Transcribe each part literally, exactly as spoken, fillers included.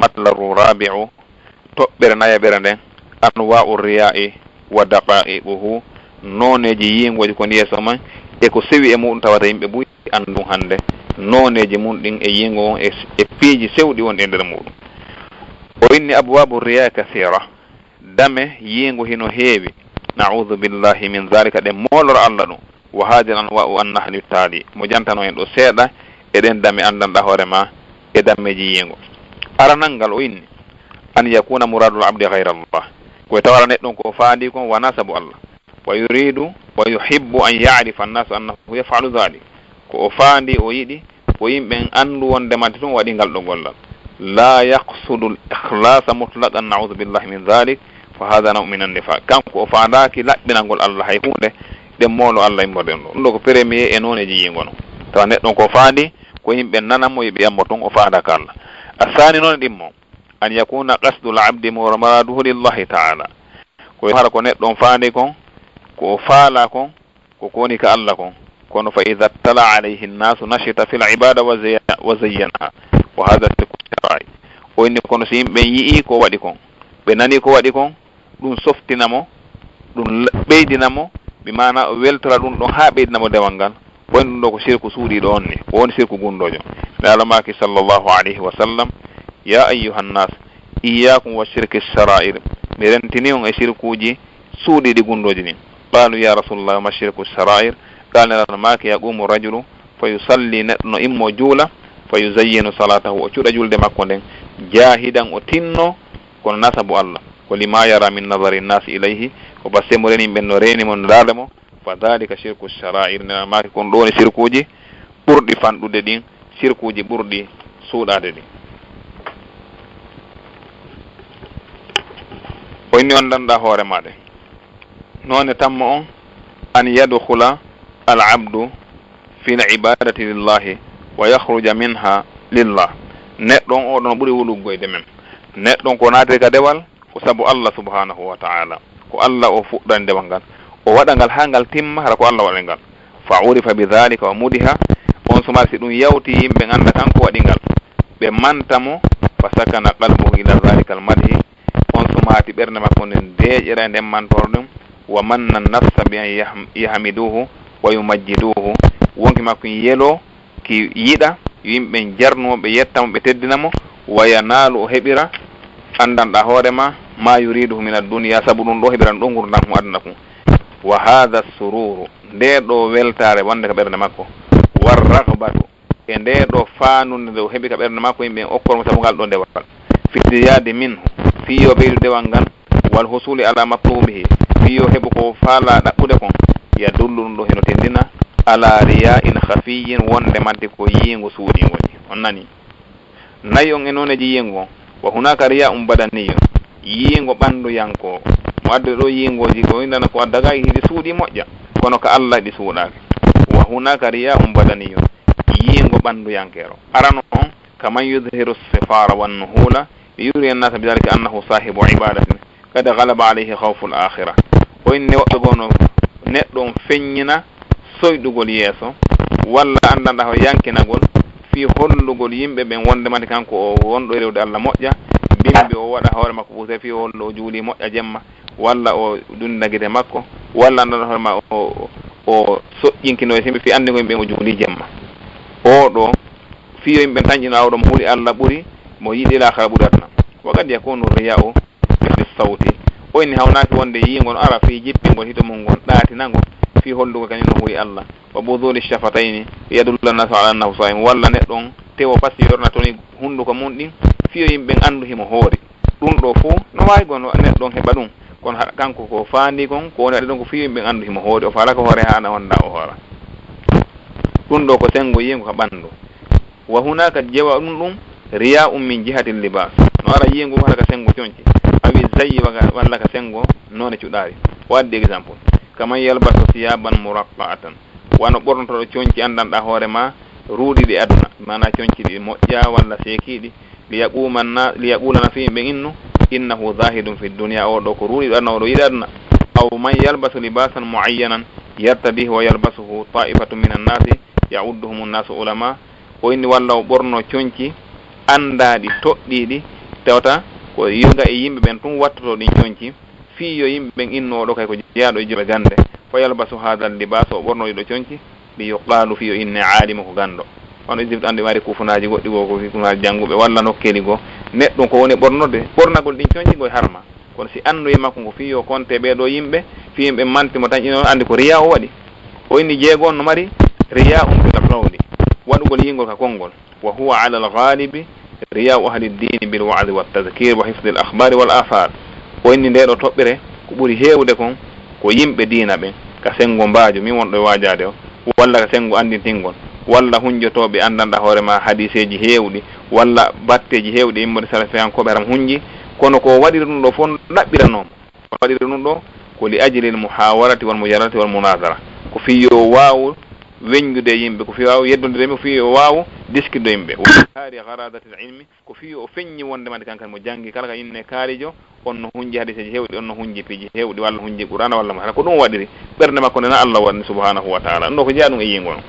المطلب الرابع, toɓɓere nayaɓere nden, أنواع الرياء ودقائقه, nooneeji yiingooji kon yeeso man, e ko sewi e muɗum tawata yimɓe ɓuri anndun hannde, nooneeji mun ɗin e yiingo on e, e piiji sewɗi wonɗi e nder muɗum. O inni: أبواب الرياء كثيرة, dame yiingo hino heewi, نعوذ بالله من ذلك, ɗen moolora Alla ɗum. وهذه الأنواع أنها للتالي, mo jantano en ɗoo seeɗa e ɗen dame anndanɗaa hoore maa e dammeeji yiingo. Aranal ngal o inni: أن يكون مراد العبد غير الله, ko e tawara neɗɗo on ko o faandii kon wanaa sabu Alla. ويريد ويحب أن يعرف الناس أنه يفعل ذلك, ko o faandii, o yiɗi ko yimɓe ɓen anndu wonndema tun o waɗii ngal ɗoo gollal. لا يقصد الإخلاص مطلقا، نعوذ بالله من ذلك، فهذا نوع من النفاق. Kanko o faandaaki laɓɓinangol Alla hay huunde, ɗen moolo Alla immorde ɗum ɗoo. Ɗum ɗoo ko premier e nooneeji yiingo non. Tawa neɗɗo on ko faandii ko yimɓe nana mo, yo ɓe yammo tun, o faandaaka Alla. الثاني, noone ɗimmo, أن يكون قصد العبد مراده لله تعالى. Ko hara ko neɗɗo on faandii kon, ko o faalaa kon, ko ko woni ka Alla kon. Kono فإذا اطلع عليه الناس نشط في العبادة وزي-, وزينها، وهذا شرك الشرائع. O inni, kono si yimɓe ɓen yi'ii ko waɗi kon, ɓe nanii ko waɗi kon, ɗum softina mo, ɗum l-, ɓeydina mo, bi maana o weltora ɗum ɗon haa ɓeydina mo dewal ngal. O inni ɗum ɗoo ko sirku suuɗiiɗo on ni, ko woni sirku gundoojo. Nelaɗo maaki, sallallahu alayhi wa sallam: يا أيها الناس، إياكم وشرك السرائر. Mi rentini on e sirkuuji suuɗiiɗi gundooji ɗin. قالوا: يا رسول الله، وما شرك السرائر؟ Qala, Nelaɗo maaki: يقوم الرجل فيصلي, neɗɗo no immo juula, فيزين صلاته, o cuɗa julde makko nden, جاهدا, o tinno, kono na sabu Alla, ولما يرى من نظر الناس إليه, ko pasimo reni ɓen no reeni mo, no ndaarde mo, فذلك شرك السرائر, Nelaɗo maaki kon ɗoo woni sirkuuji ɓurɗi fanɗude ɗin, sirkuuji ɓurɗi suuɗaade ɗin. O inni on anndanɗaa hoore maa ɗen. Noone tammo on, أن يدخل العبد في العبادة لله ويخرج منها لله. Neɗɗo on, oo ɗoo no ɓuri wulugoyde men. Neɗɗo on ko naatiri ka dewal, ko sabu Alla subhanahu wa ta'ala. Ko Alla o fuɗɗani dewal ngal. O waɗa ngal haa ngal timma, hara ko Alla waɗani ngal. فعرف بذلك ومدح, on sumaati si ɗum yawti, yimɓe annda kanko waɗi ngal. Ɓe manta mo, فسكن قلبه إلى ذلك المدح, on sumaati ɓernde makko nden deeƴira e nden mantoore ɗum. ومن النفس بأن يحم-, يحمدوه ويمجدوه, wonki makko yelo ki yiɗa, yo yimɓe ɓen jarnu mo, ɓe yetta mo, ɓe teddina mo, وينال, o heɓira, anndanɗaa hoore maa, ما يريده من الدنيا, sabu ɗum ɗoo heɓiran ɗoo ngurndan ko aduna kun. وهذا السرور, ndee ɗoo weltaare wonde ka ɓernde makko, والرغبة, e ndee ɗoo faandude nde o heɓi ka ɓernde makko, yimɓe ɓen okkor mo sabu ngal ɗoo dewal, في ازدياد منه, fii yo ɓeydu dewal ngal, والحصول على مطلوبه, fii yo heɓu ko faalaa ɗaɓɓude kon, يدل, ɗum ɗoo hino tinndina, على رياء خفي, wonde manti ko yiingo suuɗiingo woni. On nanii? Nayi on e nooneeji yiingo on, وهناك رياء بدني, yiingo ɓannduyankoowo. Mo addude ɗoo yiingooji ko windana ko adda gaa hiɗi suuɗi moƴƴa, kono ka Alla ɗi suuɗaaki. وهناك رياء بدني, yiingo ɓannduyankeero. Arano on, كمن يظهر الصفار والنحول ليري الناس بذلك أنه صاحب عبادة قد غلب عليه خوف الآخرة. O inni woɓɓe goo no neɗɗo on feññina soyɗugol yeeso, walla anndanɗaa ho yankinagol, fii hollugol yimɓe ɓen wonde manti kanko o wonɗo e rewde Alla moƴƴa, bimbi o waɗa hoore makko ɓuuse fii o hollo o juulii moƴƴa jemma, walla o ɗunna gite makko, walla anndanɗaa hoore ma o, o, o soƴƴinkino e simbi fii anndingol yimɓe o juulii jemma. Oo ɗoo, fii yo yimɓe ɓen tanƴino, oo ɗoo mo huli Alla ɓuri, mo yiɗi laakhira ɓuri aduna. وقد يكون الرياء في الصوت. O inni hawnaaki wonde yiingol no ara fii jippingol hito mun ngon, ɗaatina ngo, fii hollugol kañum no huli Alla. وبذور الشفتين ليدل الناس على أنه صائم. Walla neɗɗo on tewo pasi yorna toni hunnduko mun ɗin, fii yo yimɓe ɓen anndu himo hoori. Ɗum ɗoo fow no waawi goo no neɗɗo on heɓa ɗum, kono haɗa kanko ko faandi kon, ko woni waɗi ɗum ko fii yo yimɓe ɓen anndu himo hoori, o faalaaka hoore haa na wonda o hoora. Ɗum ɗoo ko senngo yiingo ka ɓanndu. وهناك, jeewa ɗum ɗum, رياء من جهة اللباس. No ara yiingo hara ka senngo conci. أو الزي, waga-, walla ka senngo noone cuɗaari. O addi exemple. كمن يلبس ثيابا مرقعة. Wano ɓornotooɗo conci anndanɗaa hoore maa ruuɗiiɗi aduna. Maanaa conci ɗi moƴƴa walla seekiiɗi. ليقوم النا-, ليقول الناس, yimɓe innu, إنه زاهد في الدنيا, oo ɗoo ko ruuɗiiɗo aduna, oo ɗoo yiɗi aduna. أو من يلبس لباسا معينا يرتضيه ويلبسه طائفة من الناس يعدهم الناس علماء. O inni walla o ɓorno conci anndaaɗi, toɗɗiiɗi, Tawata ko yoga e yimɓe ɓen tun wattoto ɗin conci, fii yo yimɓe ɓen innu oo ɗoo kay ko jeyaaɗo e jooɓe gannde, fa yalbasu haadal libaas, o ɓorno ɗii ɗoo conci, li yuqaalu, fii yo inne aalimu, ko ganndo. Wano Égypte, anndi mari kufunaaji goɗɗi goo, ko kufunaaji jannguɓe, walla nokkeeli goo, neɗɗo ko woni ɓornorde, ɓornagol ɗin conci ko e harma. Kono si annduyee makko ko fii yo konte ɓee ɗoo yimɓe, fii yimɓe manti mo tan, ino anndi ko riyaa o waɗi. O inni jeego on no mari riyaa un fil qawli, waɗugol yingol ka konngol. Wa huwa ala al-ghalibi riya'u ahli ad-din bil wa'zi wat tadhkir wa hifdhi al-akhbari wal athar. O inni ndee ɗoo toɓɓere ko ɓuri heewude kon ko yimɓe diina ɓen ka senngo mbaaju min wonɗo e waajaade o, walla ka senngo anndintingol, walla hunjotooɓe anndanɗaa hoore maa hadiiseeji heewɗi, walla batteeji heewɗi immorde salafiyankooɓe haram hunji, kono ko waɗiri ɗum ɗoo fof ɗaɓɓiranooma. Ko waɗiri ɗum ɗoo ko li ajli al muhawarati wal mujaradati wal munazara. Ko fii yo waawu weñjude e yimɓe, ko fii waawu yeddondire e yimɓe, ko fii yo waawu diskido e yimɓe. Wa izhari gharadati al ilmi, ko fii o feññi wonde mande kankan mo janngi kala ka inne kaarijo, on no hunji hadiiseeji heewɗi, on no hunji piiji heewɗi, walla hunji Qur'aana, walla mo hara. Ko ɗum waɗiri ɓernde makko nde na Allah waɗani subhanahu wa ta'ala. Ɗum ɗoo ko jeyaa ɗum e yingo on.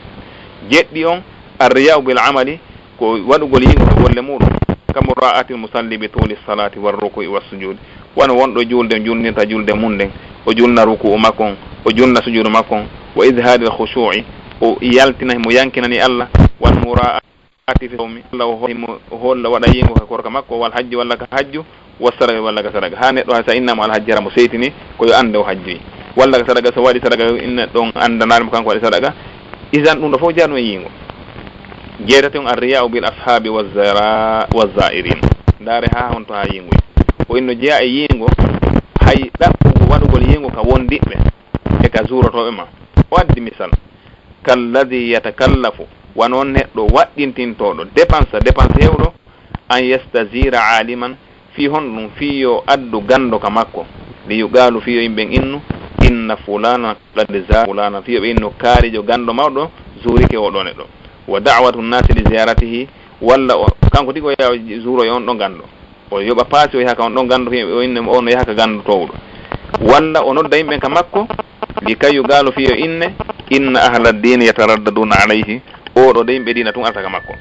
Jeɗɗi on, ar riya'u bil amali, ko waɗugol yingo e golle muɗum. Ka mura'atil musalli bi tuli salati war ruku'i was sujud. Wano wonɗo julde, julninta julde mum nden, o julna ruku'u makko on, o julna sujudu makko on, wa izharil khushu'i, o yaltina, mo yankinani Allah, wal mura'ati fi sawmi, Allah o ho-, mo holla waɗa yingo ka korka makko, wal hajji walla ka hajju, wa sadaqa walla ka sadaqa. Haa neɗɗo hay sa innama al hajji hara mo seytini, ko yo annde o hajji. Walla ka sadaqa, so waɗi sadaqa, inna ɗon anndanaade mo kanko waɗi sadaqa. Izan ɗum ɗoo fof jeyaa ɗum e yingo. Jeetati on, ar riya'u bil ashabi wa zara-, wa za'irin. Ndaare haa honto haa yingoy. Ko inno jeyaa e yingo, hay ɗaɓɓugo waɗugol yingo ka wondiɓɓe e ka zuurotooɓe ma. O addi misal, kalladhi yatakallafu, wano neɗɗo waɗɗintintooɗo dépense, dépense heewɗo, an yastazira aliman, fii honɗum? Fii yo addu ganndo ka makko, li yuqalu, fii yo yimɓe innu, inna fulana qad zara fulana, fii yo ɓe innu kaarijo ganndo mawɗo zuurike oo ɗoo neɗɗo. Wa da'watu nnasi li ziyaratihi, walla o, kanko tigi o yaha zuuroya on ɗoo ganndo. O yoɓa paasi, o yaha ka on ɗon ganndo, o inne mo, o no yaha ka ganndo toowɗo. Walla o nodda yimɓe ka makko, li kay yuqalu, fii yo inne, inna ahla ad-din yataraddaduna alayhi, oo ɗoo de yimɓe diina tun arata ka makko.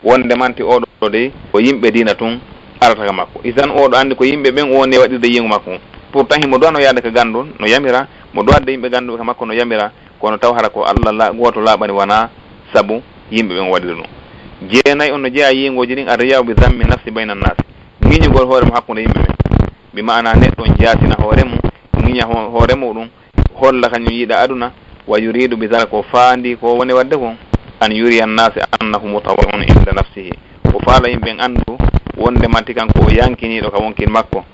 Wonde manti oo ɗoo de ko yimɓe diina tun arata ka makko. Izan oo ɗoo anndi ko yimɓe ɓen o woni e waɗirde yingo makko. Pourtant himo duwano yaade ka ganndo, no yamira, mo duwadde yimɓe gannduɓe ka makko no yamira, kono taw hara ko Allah la-, gooto laaɓani, wanaa sabu yimɓe ɓen waɗiri ɗum. Jeenay on no jeyaa yingooji ɗin, ar riya'u bi zammi nafsi bayna nnaasi, ŋiñugol hoore mo hakkunde yimɓe ɓen. Bi ma'ana neɗɗo on jaasina hoore mum, ŋiña ho-, hoore muɗum, holla kañum yiɗa aduna, wa yuridu bi zalika, ko faandi ko woni waɗde kon, an yuriya nnaasa annahu mutawawwi'un inda nafsihi, o faala yimɓe ɓen anndu wonde manti kanko o yankiniiɗo ka wonkil makko.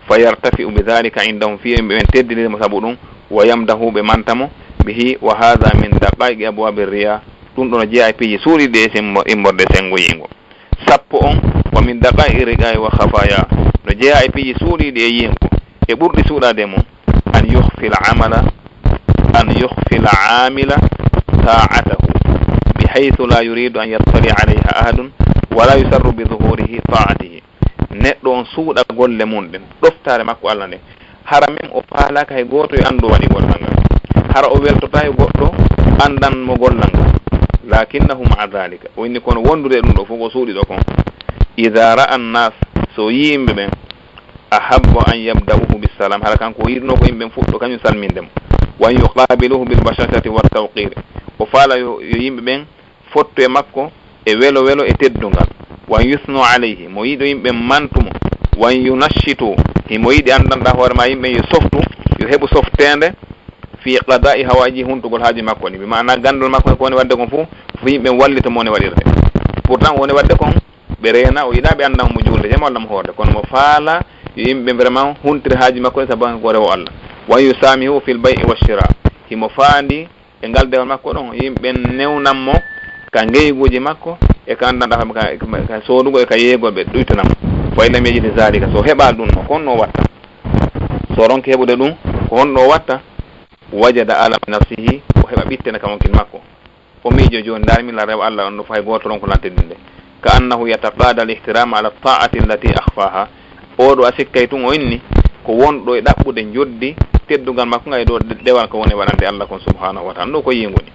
Fa yartafi'u bi dhalika indahum, fii yimɓe ɓen teddiniri mo sabu ɗum, wa yamdahu, ɓe manta mo, bihi, wa hadha min daqa'iqi abwabi riya, ɗum ɗo no jeyaa e piiji suuɗiiɗi e semmo-, immorde senngo yingo. Sappo on, wa min daqa'iqi riya'i wa khafaya, no jeyaa e piiji suuɗiiɗi e yingo, e ɓurɗi suuɗaade e mum, an yukhfil amala, an yukhfil amila ta'atahu, bi haythu la yuridu an yattali alayha ahadun, wa la yusarru bi dhuhurihi ta'atihi. Neɗɗo on suuɗa golle mum ɗen, ɗoftaare makko Allah nden. Hara men o faalaaka hay gooto yo anndu waɗi gollal ngal. Hara o weltotaa yo goɗɗo anndan mo gollal ngal. Lakinnahu ma'a dhalika, o inni kono wondude e ɗum ɗo fof ko suuɗi ɗo kon. Idha ra'a an-nas, so yii yimɓe ɓen, ahabba an yabda'uhu bis salam, hara kanko o yiɗuno ko yimɓe ɓen fuɗɗo kañum salminde mo. Wa an yuqabiluhu bil bashashati wat tawqir, o faala yo, yo yimɓe ɓen fottu e makko e welo welo e teddungal. Wa an yusnu alayhi, mo yiɗo yimɓe mantu mo. Wa an yunashitu, himo yiɗi anndanɗaa hoore ma yimɓe yo softu, yo heɓu softeende fi qada'i hawaiji, huntugol haaju makko ni. Bi ma'ana ganndal makko ko woni waɗde kon fof, fof yimɓe wallita mo woni waɗirde. Pourtant woni waɗde kon, ɓe reena, o yiɗaa ɓe annda mo julde jam walla mo hoorde, kono mo faala yo yimɓe vraiment huntire haaju makko ni sabu kanko ko rewo Allah. Wa an yusamihu fil bay'i wash shira, himo faandi e ngal dewal makko ɗon, yimɓe newnan mo ka ngeyguuji makko, e ka anndanɗaa ka, ka, ka soodugol e ka yeeyugol, ɓe ɗuytana mo. Fa in lam yajid zalika, so heɓaali ɗum no, ko honno o watta? So ronki heɓude ɗum, ko honno o watta? Wajada alama nafsihi, o heɓa ɓittene ka wonkil makko. O miijo jooni, ndaar min la rewa Allah on no fay gooto ronko lan teddinde. Ka annahu yataqada al ihtirama ala ta'ati allati akhfaha. Oo ɗoo a sikkay tun o inni ko wonɗo e ɗaɓɓude njoddi teddungal makko ngal e dow de-, dewal ko woni waɗande Allah kon subhanahu wa ta'ala. Ɗoo ko yii ngoni.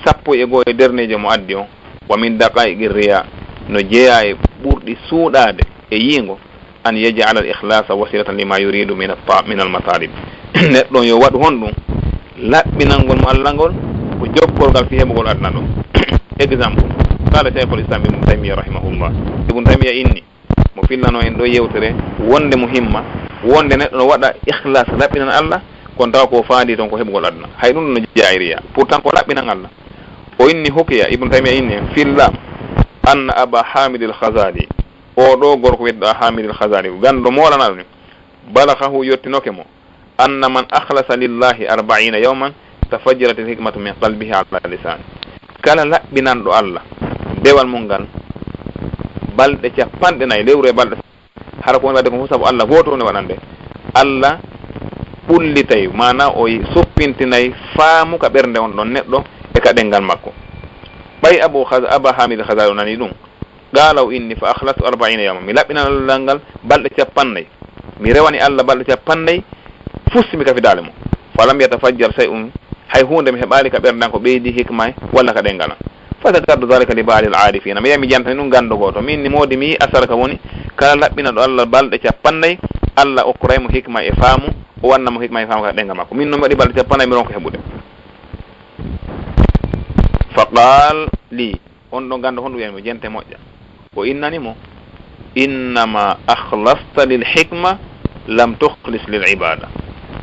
Sappo e goo e dernier mo addi on. Wa min daqa'iqi riya. no jeyaa e ɓurɗi suuɗaade e yiingo, an yaj'ala al-ikhlasa wasilatan lima yuridu min at-ta-, min al-matalib. Neɗɗo on yo waɗu honɗum? Laɓɓinangol mo Allah ngol ko jokkorgal fii heɓugol aduna ɗo. Exemple, qala Shaykhul Islam Ibn Taymiyyah rahimahullah. Ibn Taymiyyah inni, mo fillano en ɗo yewtere, wonde mo himma, wonde neɗɗo no waɗa ikhlas, laɓɓinan Allah, kon tawa ko faandi ton ko heɓugol aduna. Hay ɗum no jeyaa e riya. Pourtant ko laɓɓinan Allah. O inni hukiya, Ibn Taymiyyah inni en, filla anna Aba Hamid al-Ghazali, o ɗo gorko wiyetɗo Hamid al-Ghazali, ganndo moolanaɗo ni, balaghahu, yottinoke mo, anna man akhlasa lillahi arba'ina yawman tafajjarat al-hikmatu min qalbihi ala lisani. Kala laɓɓinanɗo Allah dewal mum ngal balɗe capanɗe nayi, lewru e balɗe, hara ko woni waɗde ko fof sabu Allah gooto woni waɗande. Allah ɓullitay, maanaa o soppintinay faamu ka ɓernde on ɗon neɗɗo e ka ɗenngal makko. Ɓay Abu Khaz-, Aba Hamid Khazali o nani ɗum, Qaala, o inni, fa akhlastu arbaina yawman, mi laɓɓinani Allah ngal balɗe cappannayi. Mi rewani Allah balɗe cappannayi, fusti mi kafidaale mo. Falam yatafajjar shay'un, hay huunde mi heɓaali ka ɓernde an ko ɓeydi hikma walla ka ɗenngal an. Fa zakartu dhalika li ba'di al-arifina, mi yahi mi jantani ɗum ganndo gooto. Mi inni, moodi mi yi'i asara ka woni, kala laɓɓinanɗo Allah balɗe cappannayi, Allah okkoray mo hikma e faamu, o wanna mo hikma e faamu ka ɗenngal makko. Min non mi waɗi balɗe cappannayi, mi ronka heɓude. Fa qaal li, on ɗon ganndo honɗum wi'anmi mo, jente moƴƴa. O innani mo, innama akhlasta lil hikma, lam tukhlis lil ibada.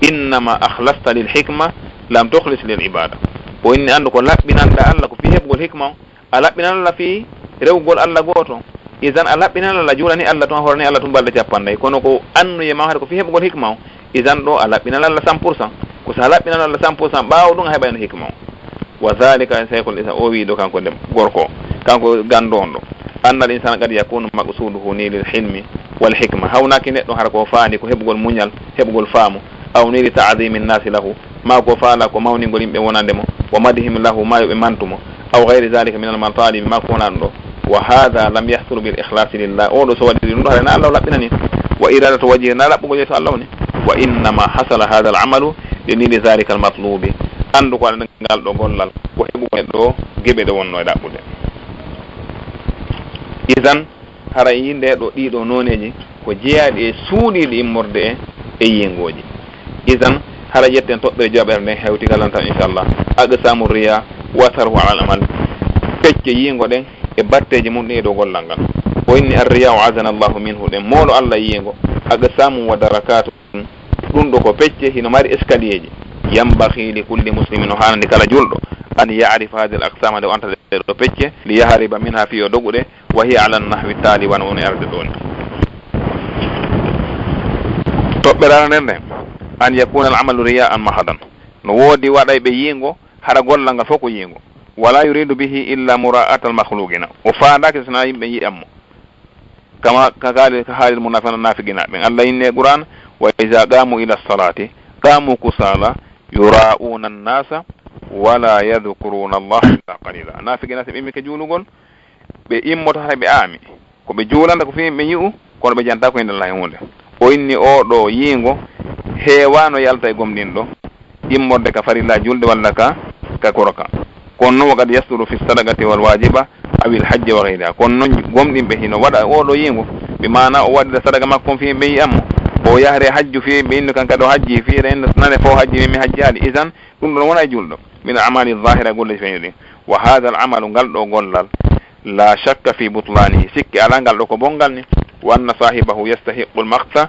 Innama akhlasta lil hikma, lam tukhlis lil ibada. O inni, anndu ko laɓɓinanɗa Allah ko fii heɓugol hikma on. A laɓɓinan Allah fii rewugol Allah gooto. Idan a laɓɓinan Allah, juulani Allah tun, a horani Allah tun balɗe cappannayi. Kono ko annuye ma haɗa ko fii heɓugol hikma on. Idan ɗo a laɓɓinan Allah cent pour cent. Ko si a laɓɓinan Allah cent pour cent, ɓaawo ɗum a heɓayno hikma on. Wa dhalika, Shaykhul Islam o wi'i ɗo kanko dem-, gorko o, kanko ganndo on ɗo, anna al insana qad yakunu maqsuduhu nilil hilmi wal hikma. Hawnaaki neɗɗo hara ko faandi ko heɓugol muñal, heɓugol faamu, aw nili ta'zimi nnasi lahu, ma ko faala ko mawningol yimɓe wonande mo, wa madhihim lahu, ma yo ɓe mantu mo, aw ghayri dhalika min al matalibi, ma ko wona ɗum ɗo. Wa hadha lam yahsul bil ikhlasi lillah. O ɗo so waɗiri ɗum ɗo, haray na Allah o laɓɓinani. Wa iradatu wajhi, na laɓɓugol yeeso Allah woni. Wa innama hasala hadha al amalu li nili dhalika al matlubi. Anndu ko waɗa ngal ɗo gollal ko heɓugol ɗo geɓe ɗe wonno e ɗaɓɓude. Idan, hara e nde ɗo, ɗiɗo nooneeji ko jeyaaɗi e suuɗiiɗi immorde e, e yiingooji. Idan, hara ƴetten toɓɓere jowaɓere nden hewti ka lantan, inchallah. Aqsamu riya wa atharuhu ala al amal. Pecce yiingo ɗen e batteeji mum ɗin e dow gollal ngal. O inni, arriya wa azana Allahu minhu, ɗen moolo Allah yiingo, aqsamu wa darakatu. Ɗum ɗo ko pecce, hino mari escalierji. Yambaghi li kulli muslimin, no haanani kala julɗo, an ya'rifa hadhihi al aqsama, nde o anta ɗe ɗo pecce, li yahriba minha, fii o doguɗe, wa hiya ala nahwi tali, wano woni arde ɗo ni. Toɓɓere aranere nden, an yakuna al amalu riya'an mahadan, no woodi waɗayɓe yiingo, hara gollal ngal fof ko yiingo, wala yuridu bihi illa mura'ata al makhluqina, o faandaaki so na yimɓe yi'an mo. Kama ka haali, ka haalil munafiqina, naafiqinaaɓe ɓen. Allah inni e Qur'an, wa iza qamu ila salati qamu kusala yura'una annasa wala yadhkuruna Allah illa qalila. Naafiqinaaɓe ɓe immike juulugol, ɓe immoto hara ɓe aami. Ko ɓe juulanta ko fii ɓe yi'u, kono ɓe janta ko innde Allah e huunde. O inni oo ɗoo yiingo heewaano yalta e gomɗinɗo. Immorde ka farilla julde walla ka, ka koroka. Kono noon, wa qad yasduru fi sadaqati wal wajiba awil hajji wa ghayriha. Kono noon, gomɗinɓe hino waɗa oo ɗoo yiingo, bi maana o waɗira sadaqa makko on fii ɓe yi'an mo, o yahre hajju fii ɓe inno kan kadi o hajji, fii eɗen inno nane fof hajji, min mi hajjaali. Idan, ɗum ɗon wona e julɗo. Min al amali zahira, golleeji feeñuɗi. Wa hadha al amalu, ngal ɗoo gollal, la shakka fi butlanihi, sikke alaa ngal ɗoo ko bonngal ni. Wa anna sahibahu yastahiqqu al maqta,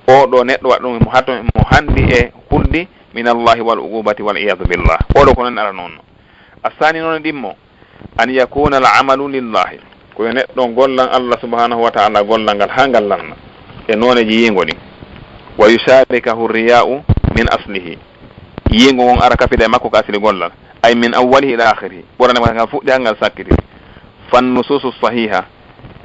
oo ɗoo neɗɗo waɗa ɗum mo hato, mo hanndi e hulde, min Allahi wal uqubati wal iyadu billah. Oo ɗoo ko noon ara noon. Assaani noon ɗimmo, an yakuna al amalu lillahi, ko yo neɗɗo gollan Allah subhanahu wa ta'ala, gollal ngal haa ngal lanna e nooneeji yiingo ɗin. Wa yusharikahu riya'u min aslihi, yiingo ngon ara kafida e makko ka asli gollal, ay min awwalihi ila akhirihi, ɓurane ko ngal fuɗɗi haa ngal sakkiti. Fan nususu sahiha,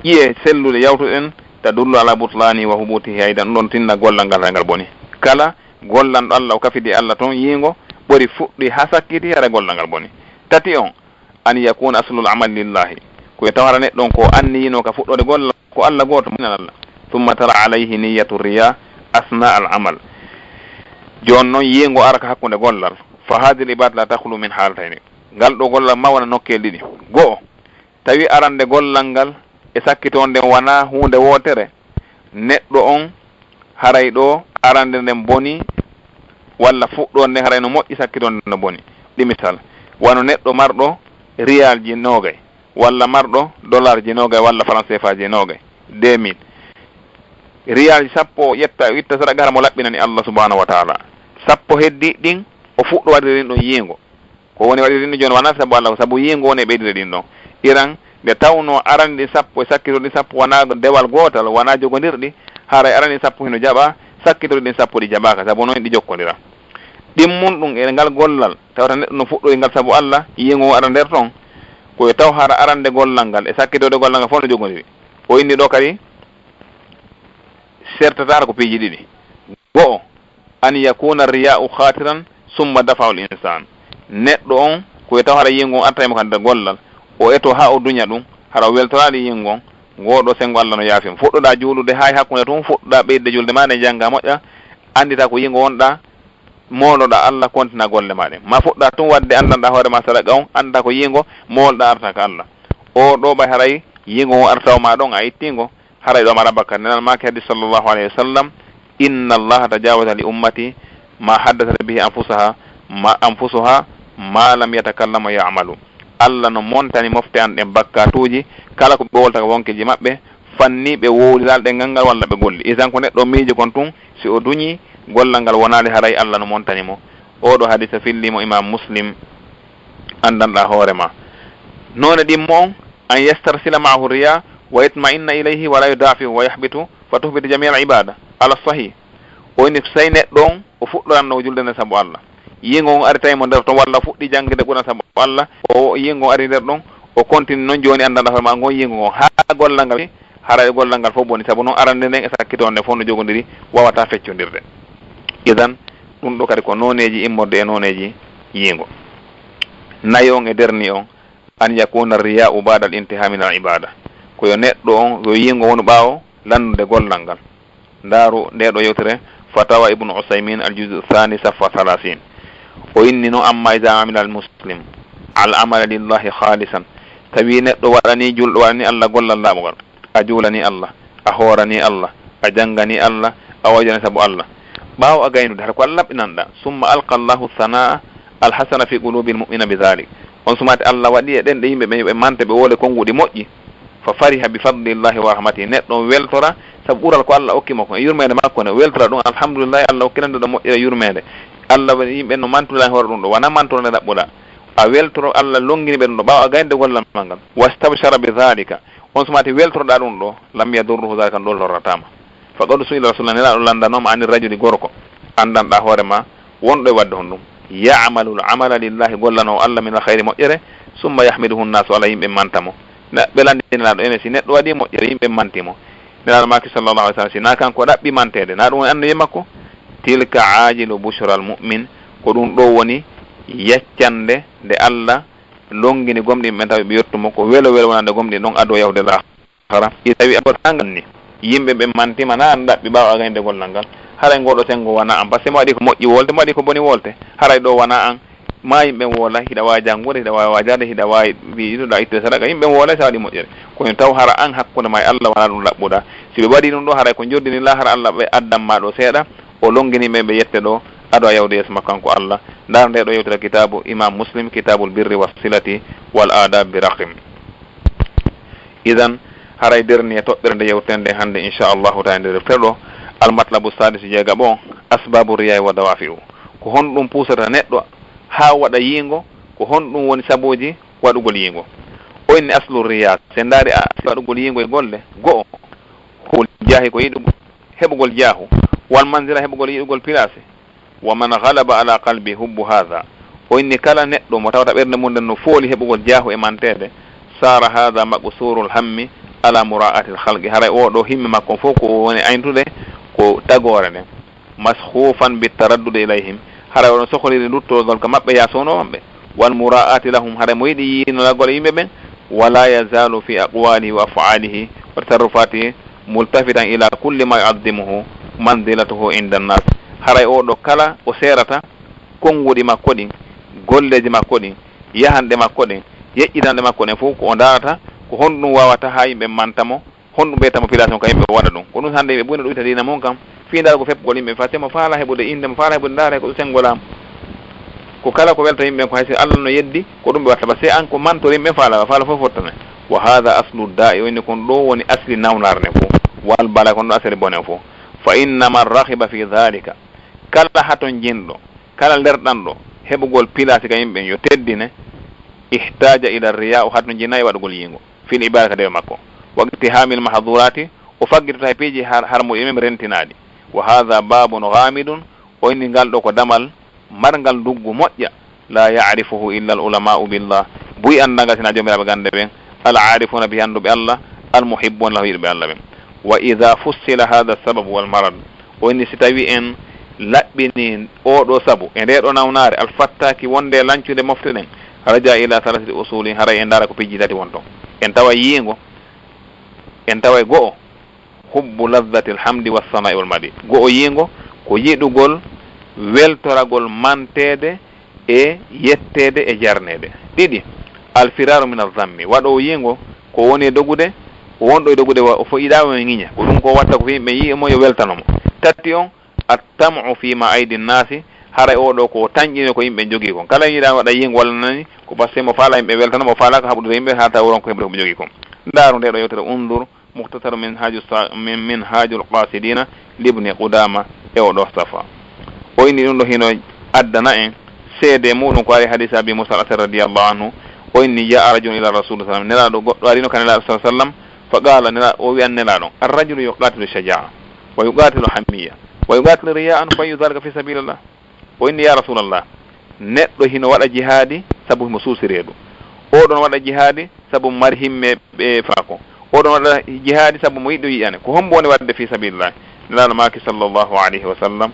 ƴi'e selluɗe yawtuɗen, tadullu ala butlani wa hubutihi aydan, ɗum ɗon tinna gollal ngal hay ngal boni. Kala gollanɗo Allah, o kafidi Allah ton yiingo, ɓuri fuɗɗi haa sakkiti, hara gollal ngal boni. Tati on, an yakuna aslul amali lillahi, ko e tawara neɗɗo on ko anniyino ka fuɗɗode gollal ko Allah gooto, min Allah. Thumma tara alayhi niyyatu riya asna al amal. Jooni noon yiingo ara ka hakkunde gollal. Fa hadhihi al ibada la takhlu min halatayni. Ngal ɗoo gollal ma wona nokkee ɗiɗi. Go'o, tawi arande gollal ngal e sakkitoonde nden wanaa huunde wootere, neɗɗo on haray ɗo arande nden boni, walla fuɗɗoonde nden haray no moƴƴi, sakkitoonde nden no boni. Ɗi misal, wano neɗɗo marɗo riyalji noogay, walla marɗo dollarji noogay, walla franc C F A ji noogay, deux mille. Riyalji sappo o ƴetta, o itta sadaka, hara mo laɓɓinani Allah subhanahu wa taala. Sappo heddi ɗin, o fuɗɗo waɗirde ɗin ɗon yiingo. Ko woni waɗirde ɗin ɗon jooni wanaa sabu Allah, ko sabu yiingo woni e ɓeydire ɗin ɗon. Iran, nde tawnoo arani ɗin sappo e sakkitorii ɗin sappo wanaa dewal gootal, wanaa jogondirɗi, haray arani ɗin sappo hino jaɓaa, sakkitorii ɗin sappo ɗi jaɓaaka, sabu non ɗi jokkondira. Ɗimmun ɗum e ngal gollal, tawata neɗɗo no fuɗɗori ngal sabu Allah, yiingo ngon ara nder ton, ko yo taw hara arande gollal ngal e sakkitoode gollal ngal fof no jogondiri. O inni ɗo kadi, sertataar ko piiji ɗiɗi. Go'o, an yakuna riya'u khatiran summa dafa'ul insan. Neɗɗo on, ko e taw hara yiingo on artay mo kadi nder gollal, o eto haa o duña ɗum, hara o weltoraali yiingo on, ngoo ɗoo senngo Allah no yaafi mo. Fuɗɗoɗaa juulude haa e hakkunde tun, fuɗɗoɗaa ɓeydude julde maa nde, janngaa moƴƴa, annditaa ko yiingo wonɗaa, mooloɗaa Allah, kontinaa golle maa ɗen. Ma fuɗɗaa tun waɗde anndanɗaa hoore maa sadaka on, anndaa ko yiingo, mooloɗaa artaa ka Allah. O ɗoo ɓay haray yiingo on artaw maa ɗon a ittii ngo, haray ɗo mara bakkat. Nelal maaki hadis sallallahu alayhi wa sallam, inna allaha tajawaza li ummati ma haddathata bihi anfusaha, ma anfusuha, ma lam yatakallamu ya'malu. Allah no montani mofte an ɗen bakkatuuji, kala ko ɓe wolta ka wonkeeji maɓɓe, fanni ɓe wowliral ɗengal ngal walla ɓe golli. Idan ko neɗɗo miiji kon tun, si o duñi gollal ngal wonaali, haray Allah no montani mo. Oo ɗoo hadis a fillii mo Imam Muslim, anndanɗaa hoore maa. Noone ɗimmo on, an yastarsila ma'ahu riya wa yatma'inna ilayhi wa la yudafi'u wa yahbitu fa tuhbitu jami'al ibada ala sahih. O inni, so tawi neɗɗo on o fuɗɗoranno o julde nden sabu Allah, yiingo on aritay mo nder ton, walla o fuɗɗi janngude Qur'an sabu Allah, o yiingo on ari nder ɗon, o continue non jooni, anndanɗaa hoore maa ngon yiingo ngon haa gollal ngal, haray gollal ngal fof boni, sabu non arande nden e sakkitoonde nden fof no jogondiri, waawataa feccondirde. Idan ɗum ɗoo kadi ko nooneeji immorde e nooneeji yiingo. Nayo on e dernier on, an yakuna riya'u ba'da al-intiha min al-ibada. Ko yo neɗɗo on, yo yiingo wonu ɓaawo lannude gollal ngal. Ndaaru ndee ɗoo yewtere, Fatawa Ibnu Usaymin, al-juz'u thani, safha thalathin. O inni non, amma idha amila al-muslim al-amala lillahi khalisan. Tawi neɗɗo waɗani, julɗo waɗani Allah gollal laaɓungal. A juulani Allah, a hoorani Allah, a janngani Allah, a wawjani sabu Allah. Ɓaawo a gaynude, hara ko Allah laɓɓinanɗaa. Summa alqa Allahu thanaa al-hasana fi qulubil mu'mina bi dhalik. On sumaati Allah waɗi e ɗen ɗe yimɓe ɓen yo ɓe mante, ɓe woole konnguɗi moƴƴi. Fa fariha bi fadlillahi wa rahmatihi. Neɗɗo on weltora sabu ɓural ko Allah okki mo kon e yurmeende makko nden. Weltora ɗum, alhamdulillahi, Allah okki lan ɗo moƴƴere yurmeende. Allah waɗi yimɓe no mantude lan hoore ɗum ɗo. Wona mantornde ɗaɓɓuɗaa. A weltoro Allah longini ɓe ɗum ɗo ɓaawo a gaynude gollal maa ngal. Wastabshara bi dhalika. On sumaati weltoroɗaa ɗum ɗo, lam yadurruhu dhalika, ɗum ɗo lorrataa ma. Faqad su'ila Rasulullah, Nelaaɗo lanndanooma ani rajuli, gorko, anndanɗaa hoore maa, wonɗo e waɗde honɗum? Ya'malul amala lillahi, gollanoowo Allah, min al khayri, moƴƴere, summa yahmiduhu nnaasu alayhi, yimɓe manta mo. Ne-, ɓe lanndini Nelaaɗo, ene si neɗɗo waɗii moƴƴere, yimɓe manti mo. Nelaaɗo maaki sallallahu alayhi wa sallam, si naa kanko ɗaɓɓi manteede, naa ɗum woni annabi makko? Tilka aajilu bushral mu'min, ko ɗum ɗo woni yaccande nde Allah longini gomɗinɓe ɓen tawi ɓe yettu mo, ko welo welo wonande gomɗinɓe ɗon ado yahude laahara. Haram. Si tawi a waɗaangal ni, yimɓe ɓen mantima, na an ɗaɓɓi ɓaawo a gaynude gollal ngal. Haray ngoo ɗoo senngo wanaa an, par ce que mo waɗi ko moƴƴi woolte, mo waɗi ko boni woolte. Haray ɗoo wanaa an, ma yimɓe woola, hiɗa waawi janngude, hiɗa waawi waajaade, hiɗa waawi wiide ɗa ittude sadaka, yimɓe woola si a waɗi moƴƴere. Kono taw hara an hakkunde ma e Allah wanaa ɗum ɗaɓɓuɗaa. Si ɓe waɗi ɗum ɗoo, haray ko njoddini laahara Allah ɓe addan ma ɗoo seeɗa, o longini ɓe, ɓe yette ɗoo, ado a yahude yeeso makko kanko Allah. Ndaar ndee ɗoo yewtere kitaabu Imam Muslim, Kitabul Birri was Silati wal Adab bi Raqim. Idan, haray dernier toɓɓere nde yewten nde hannde, inchallahu taala, e nder deftere ɗo, Al Matlabu Sadisu, jeegaɓo on, Asbabu Riya'i wa Dawafi'u. Ko honɗum puusata neɗɗo haa waɗa yiingo? Ko honɗum woni sabuuji waɗugol yiingo? O inni, aslu riya, si en ndaari a waɗugol yiingo e golle, go'o, hul jaahi, ko yiɗugol, heɓugol jaahu, wal manzila, heɓugol yiɗugol pilaasi. Wa man ghalaba ala qalbi hubbu hadha, o inni kala neɗɗo mo tawata ɓernde mum nden no fooli heɓugol jaahu e manteede, sara hadha maqsurul hammi ala mura'atil khalqi, haray oo ɗoo himme makko fof ko woni ayntude ko tagoore nden, maskhufan bit taraddudi ilayhim, haray oɗon sohliri luttorgol ka maɓɓe ya sowno maɓɓe, wal mura'ati lahum, haray mo yiɗi yiinolagol e yimɓe ɓen, wala yazalu fi aqwalihi wa af'alihi wa tasarrufatihi multafitan ila kulli ma yu'azzimuhu manzilatuhu inda nnas. Haray oo ɗoo kala o seerata konnguɗi makko ɗin, golleeji makko ɗin, yahanɗe makko ɗen, yeƴƴitanɗe makko ɗen fof ko o ndaarata Ko honɗum waawata haa yimɓe manta mo? Honɗum ɓeyta mo place on ka yimɓe waɗa ɗum? Ko ɗum hannde yimɓe buy no ɗum wita diina mum kam. Fii ndaarugol feppugol yimɓe, faa temo faalaa heɓude innde mo, faalaa heɓude ndaare ko ɗum senngo laamu. Ko kala ko welta yimɓe ɓen ko hay si Allah no yeddi, ko ɗum ɓe watta ba. Se an ko mantor yimɓe ɓen faala, faala fof fottane. Wa hadha aslu da'i, o inni kon ɗo woni asli nawnaare nden fof. Wal bala kon ɗo asli bone on fof. Fa inna man raghiba fi dhalika. Kala hatonjinɗo, kala lerɗanɗo heɓugol place ka yimɓe ɓen yo teddine, ihtaja ila riya, o hatonjina e waɗugol yiingo. Fil ibada ka dewe makko. Wa iqtihamil mahdhurati, o faggitota e piiji har-, harmuɗi men rentinaaɗi. Wa hadha babun ghamidun, o inni ngal ɗo ko damal marngal nduggu moƴƴa. La ya'rifuhu illa al ulama'u billah, buy annda ngal sina joomiraaɓe gannde ɓen, al arifuna bi annduɓe Allah, al muhibbuna lahu yiɗuɓe Allah ɓen. Wa idha fussila hadha sabab wal marad, o inni si tawi en laɓɓini oo ɗoo sabu e ndee ɗoo nawnaare, al fattaki wonde lancude mofte ɗen, raja ila thalathati usuli, haray en ndaara ko piiji tati won ton. En tawa yiingo, en tawa go'o, hubbu ladhati alhamdi wassana'i wal madi. Go'o yiingo ko yiɗugol weltoragol manteede e yetteede e jarneede. Ɗiɗi, alfiraru min azzammi. Waɗoowo yiingo ko woni e dogude, o wonɗo e dogude wa-, o fo yiɗaa mo e ŋiña. Ko ɗum ko watta ko yimɓe yi'i mo yo weltano mo. Tati on, attam'u fi ma aydi nnasi, haray oo ɗoo ko o tanƴine ko yimɓe jogii kon. Kala yiɗaa waɗa yiingo walla nani, ko parce que mo faala yimɓe weltano mo, faala ko haɓude yimɓe haa tawa ronko heɓude ko ɓe jogii kon. Ndaaru ndee ɗoo yewtere, undur, Mukhtasar Minhaju Sa-, Min-, Minhajul Qasidina Libni Qudama e oo ɗoo safa. O inni ɗum ɗoo hino addana en seede muɗum ko ari hadis Abi Musa al-Ash'ari radiyallahu anhu. O inni, jaa rajulun ila Rasul sallam, nelaaɗo goɗɗo arino ka Nelaaɗo sallallahu alaihi wasallam, fa qala, nela-, o wi'an Nelaaɗo, ar-rajulu yuqatilu shaja'a, wa yuqatilu hamiyya, wa yuqatilu riya'an, fa ayyu dhalika fi sabilillah? O inni, ya Rasulallah, neɗɗo hino waɗa jihaadi sabu himo suusi reedu. Oo ɗoo no waɗa jihaadi sabu mari himme ɓe faako. Oo ɗoo no waɗa jihaadi sabu mo yiɗi o yi'ane. Ko hombo woni waɗde fi sabilillah? Nelaaɗo maaki sallallahu alayhi wa sallam,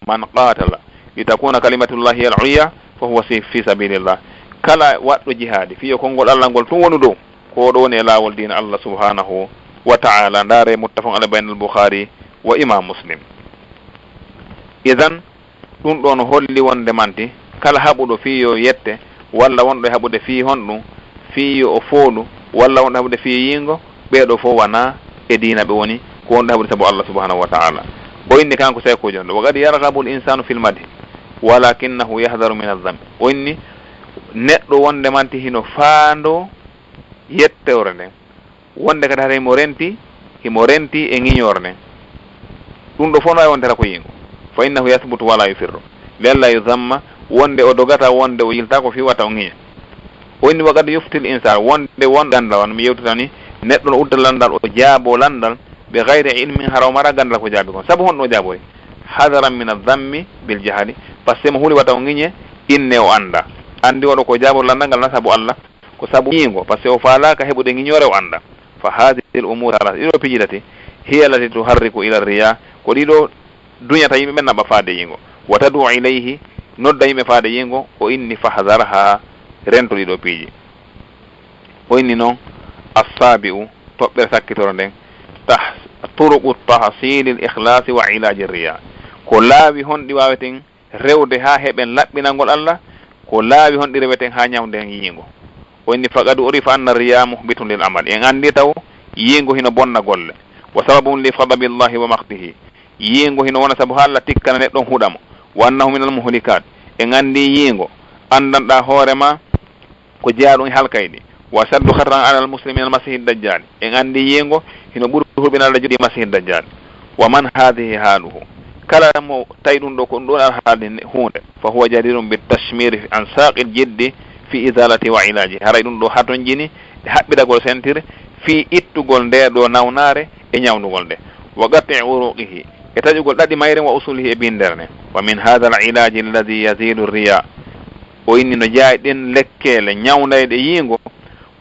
man qatala li takuna kalimatullahi hiya al-ulya fa huwa si-, fi sabilillah. Kala waɗɗo jihaadi fii yo konngol Allah ngol tun wonu dow, ko ɗoo woni e laawol diina Allah subhanahu wa ta'ala. Ndaare muttafaqun alayhi bayna al-Bukhari wa Imam Muslim. Idan, ɗum ɗoo no holli wonde manti kala haɓuɗo fii yo yette, walla wonɗo e haɓude fii honɗum, fii yo o foolu, walla wonɗo e haɓude fii yiingo, ɓee ɗoo fof wanaa e diina ɓe woni, ko wonɗo e haɓude sabu Allah subhanahu wa ta'ala. O inni kanko Saykuujo on ɗoo, wa qad yarghabu al-insanu fil madhi, walakinnahu yahdharu min adh-dhamm. O inni neɗɗo wonde manti hino faandoo yettoore nden, wonde kadi hara himo renti, himo renti e ŋiñoore nden. Ɗum ɗoo fof no waawi wonde hara ko yiingo. Fa innahu yathbutu wala yufirru. Li alla yudhamma, wonde o dogata, wonde o yilta ko fii wata o ŋiñe. O inni, wa qad yufti al-insan, wonde won ganndal, wano mi yewtata ni, neɗɗo no udda lanndal, o jaaboo lanndal, bi ghayri ilmin, hara o maraa ganndal ko jaabi kon. Sabu honɗum o jaabori? Hadaran min adh-dhammi bil jahli, parce que mo huli wata o ŋiñe, inne o annda. Anndi oo ɗoo ko jaabori lanndal ngal na sabu Allah. Ko sabu yiingo, parce que o faalaaka heɓude ŋiñoore o annda. Fa hadhihi al-umur thalatha, ɗiɗo piiji tati, hiya allati tuharriku ila riya, ko ɗiɗo duñata yimɓe ɓen naɓa faade yiingo. Wa tad'u ilayhi, nodda yimɓe faade yiingo, o inni fahdharha, rento ɗiɗo piiji. O inni non, as-sabi'u, toɓɓere sakkitoro nden, tah-, turuqu tahsili al-ikhlasi wa ilaji riya. Ko laawi honɗi waaweten rewde haa heɓen laɓɓinangol Allah, ko laawi honɗi reweten haa ñawden yiingo? O inni, faqad urifa anna riya muhbitun lil amal. En anndi taw yiingo hino bonna golle. Wa sababun li ghadabillahi wa maqtihi. Yiingo hino wona sabu haa Allah tikkana neɗɗo on huɗa mo. Wa annahu minal muhlikat. En anndi yiingo, anndanɗaa hoore maa ko jeyaa ɗum e halkayɗi. Wa ashaddu khataran alal muslimi minal masihi dajjal. En anndi yiingo hino ɓuri huɓinal jooɗi masihi dajjal. Wa man hadhihi haluhu. Kala mo tawi ɗum ɗoo ko ɗum ɗon alhaali huunde, fa huwa jadirun bit tashmiri an saqil jiddi fi izalati wa ilaji. Haray ɗum ɗoo hatonjini e haɓɓitagol sentir fii ittugol ndee ɗoo nawnaare e ñawndugol nde. Wa qat'i uruqihi, e taƴugol ɗaɗi mayre, wa usulihi, e bindere nde. Wa min hadha al ilaji alladhi yazilu riya. O inni no jeyaa e ɗen lekkeele ñawndayɗe yiingo,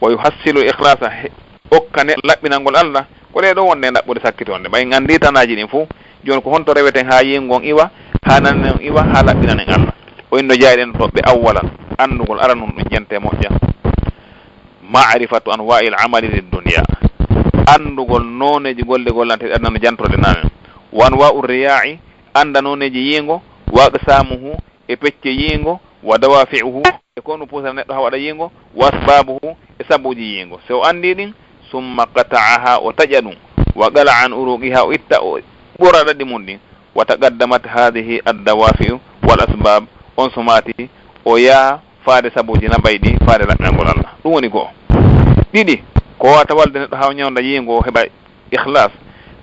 wa yuhassilu ikhlasa, he-, okka neɗɗo laɓɓinangol Allah, ko ɗee ɗoo wonde e ɗaɓɓude sakkitonde. Ɓay en anndi tanaaji ɗin fof, jooni ko honto reweten haa yiingo on iwa, haa nanen on iwa, haa laɓɓinanen Allah? O inni no jeyaa e ɗen toɓɓe, awwalan, anndugol aranun ɗum jente moƴƴa. Ma'rifatu anwa'il amali lid dunya. Anndugol nooneeji golle gollanteeɗe aduna no jantorɗe nanen. Wa anwa'ur riya'i, annda nooneeji yiingo, wa aqsamuhu, e pecce yiingo, wa dawafi'uhu, e ko honɗum puusata neɗɗo haa waɗa yiingo, wa asbabuhu, e sabuuji yiingo. So o anndii ɗin, summa qata'aha, o taƴa ɗum, wa qala'a an uruqiha, o itta, o ɓora ɗaɗi mum ɗin, wa taqaddamat hadhihi ad-dawafi'u wal asbab, on sumaati o yaha faade sabuuji naɓay ɗi faade laɓɓinangol Allah. Ɗum woni go'o. Ɗiɗi, ko wata walde neɗɗo haa o ñawnda yiingo o heɓa ikhlas,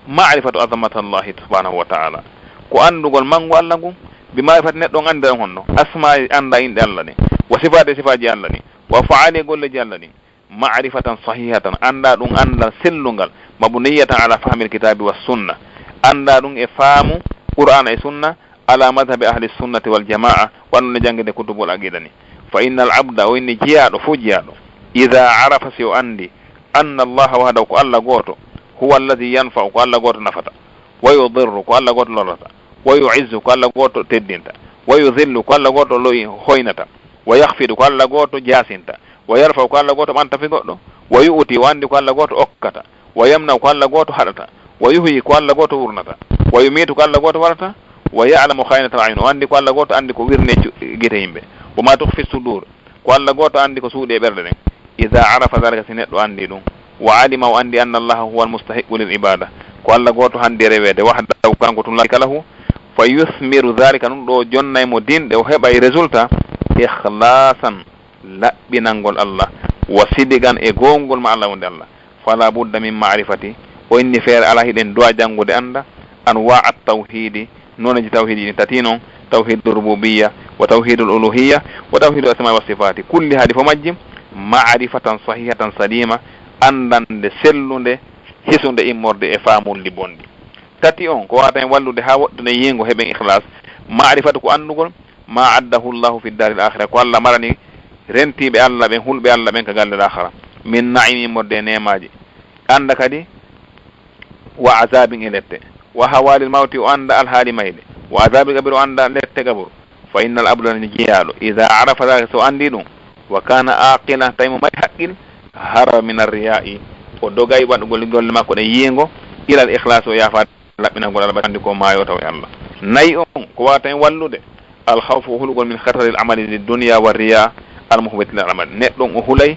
ma'rifatu azamatallahi subhanahu wa ta'ala. Ko anndugol manngu Allah ngun, bi ma'rifati neɗɗo on anndira ɗum honno? Asma'i, annda inɗe Allah ɗen, wa sifati, sifaaji Allah ɗin, wa af'ali, golleeji Allah ɗin, ma'rifatan sahihatan, annda ɗum anndal sellungal, mabniyatan ala fahmil kitabi was sunna, annda ɗum e faamu Qur'ana e sunna, ala madhhabi ahli sunnati wal jama'a, wano no janngirde kutubul aqida ni. Fa innal abda, o inni jiyaaɗo, fuu jiyaaɗo, idha arafa, si o anndi, anna Allah wahdahu, ko Allah gooto, huwa alladhi yanfa'u, ko Allah gooto nafata, wa yudirru, ko Allah gooto lorrata, wa yu'izzu, ko Allah gooto teddinta, wa yudhillu, ko Allah gooto lo'i hoynata, wa yakhfidu, ko Allah gooto jaasinta, wa yarfa'u, ko Allah gooto ɓantata fii goɗɗo, wa yu'ti, o anndi ko Allah gooto okkata, wa yamna'u, ko Allah gooto haɗata, wa yuhyi, ko Allah gooto wurnata, wa yumitu, ko Allah gooto waɗata, wa ya'lamu kha'inatal a'yun, o anndi ko Allah gooto anndi ko wirnee cu-, gite yimɓe, wa ma tukhfi sudur, ko Allah gooto anndi ko suuɗii e ɓerɗe ɗen. Idha arafa dhalika, si neɗɗo anndi ɗum, wa alima, o anndi, anna Allaha huwal mustahiqqu lil ibada, ko Allah gooto handi reweede, wahdahu, kanko tun, la sharika lahu, fa yuthmiru dhalika, ɗum ɗoo jonnay mo dinɗe, o heɓay résultat, ikhlasan, laɓɓinangol Allah, wa sidqan, e goongol ma Allah wonde Allah. Fala budda min ma'rifati, o inni feere alaa hiɗen duwa janngude annda, anwa at tawhidi, nooneeji tawhidi ɗin tati non, tawhidu rububiyya, wa tawhidul uluhiyya, wa tawhidul asma wa sifati, kulli, haadi fof majji, ma'rifatan sahihatan salima, anndande sellunde, hisunde immorde e faamulli bonɗi. Tati on, ko wata en wallude haa woɗɗude yiingo heɓen ikhlas, ma'rifatu, ko anndugol, ma addahu Allahu fi daril akhirah, ko Allah marani rentiiɓe Allah ɓen, hulɓe Allah ɓen ka galle laakhara, min na'im, immorde e neemaaji, annda kadi wa azabin, e lette, wa hawalil mawti, o annda alhaali mayde, wa azabil qabri, o annda lette qabru. Fa innal abda, ni jiyaaɗo, idha arafa dhalika, so anndi ɗum, wa kana aqilan, tawi mo mari haqqil, haraba min arriya'i, o dogay waɗugol golle makko ɗen yiingo, ilal ikhlas, o yaafa laɓɓinangol Allah, ɓe anndi ko maayo taw e Allah. Nayi on, ko wata en wallude, al khawfu, hulugol, min khataril amali lid dunya wa riya al muhbiti lil amal. Neɗɗo on o hulay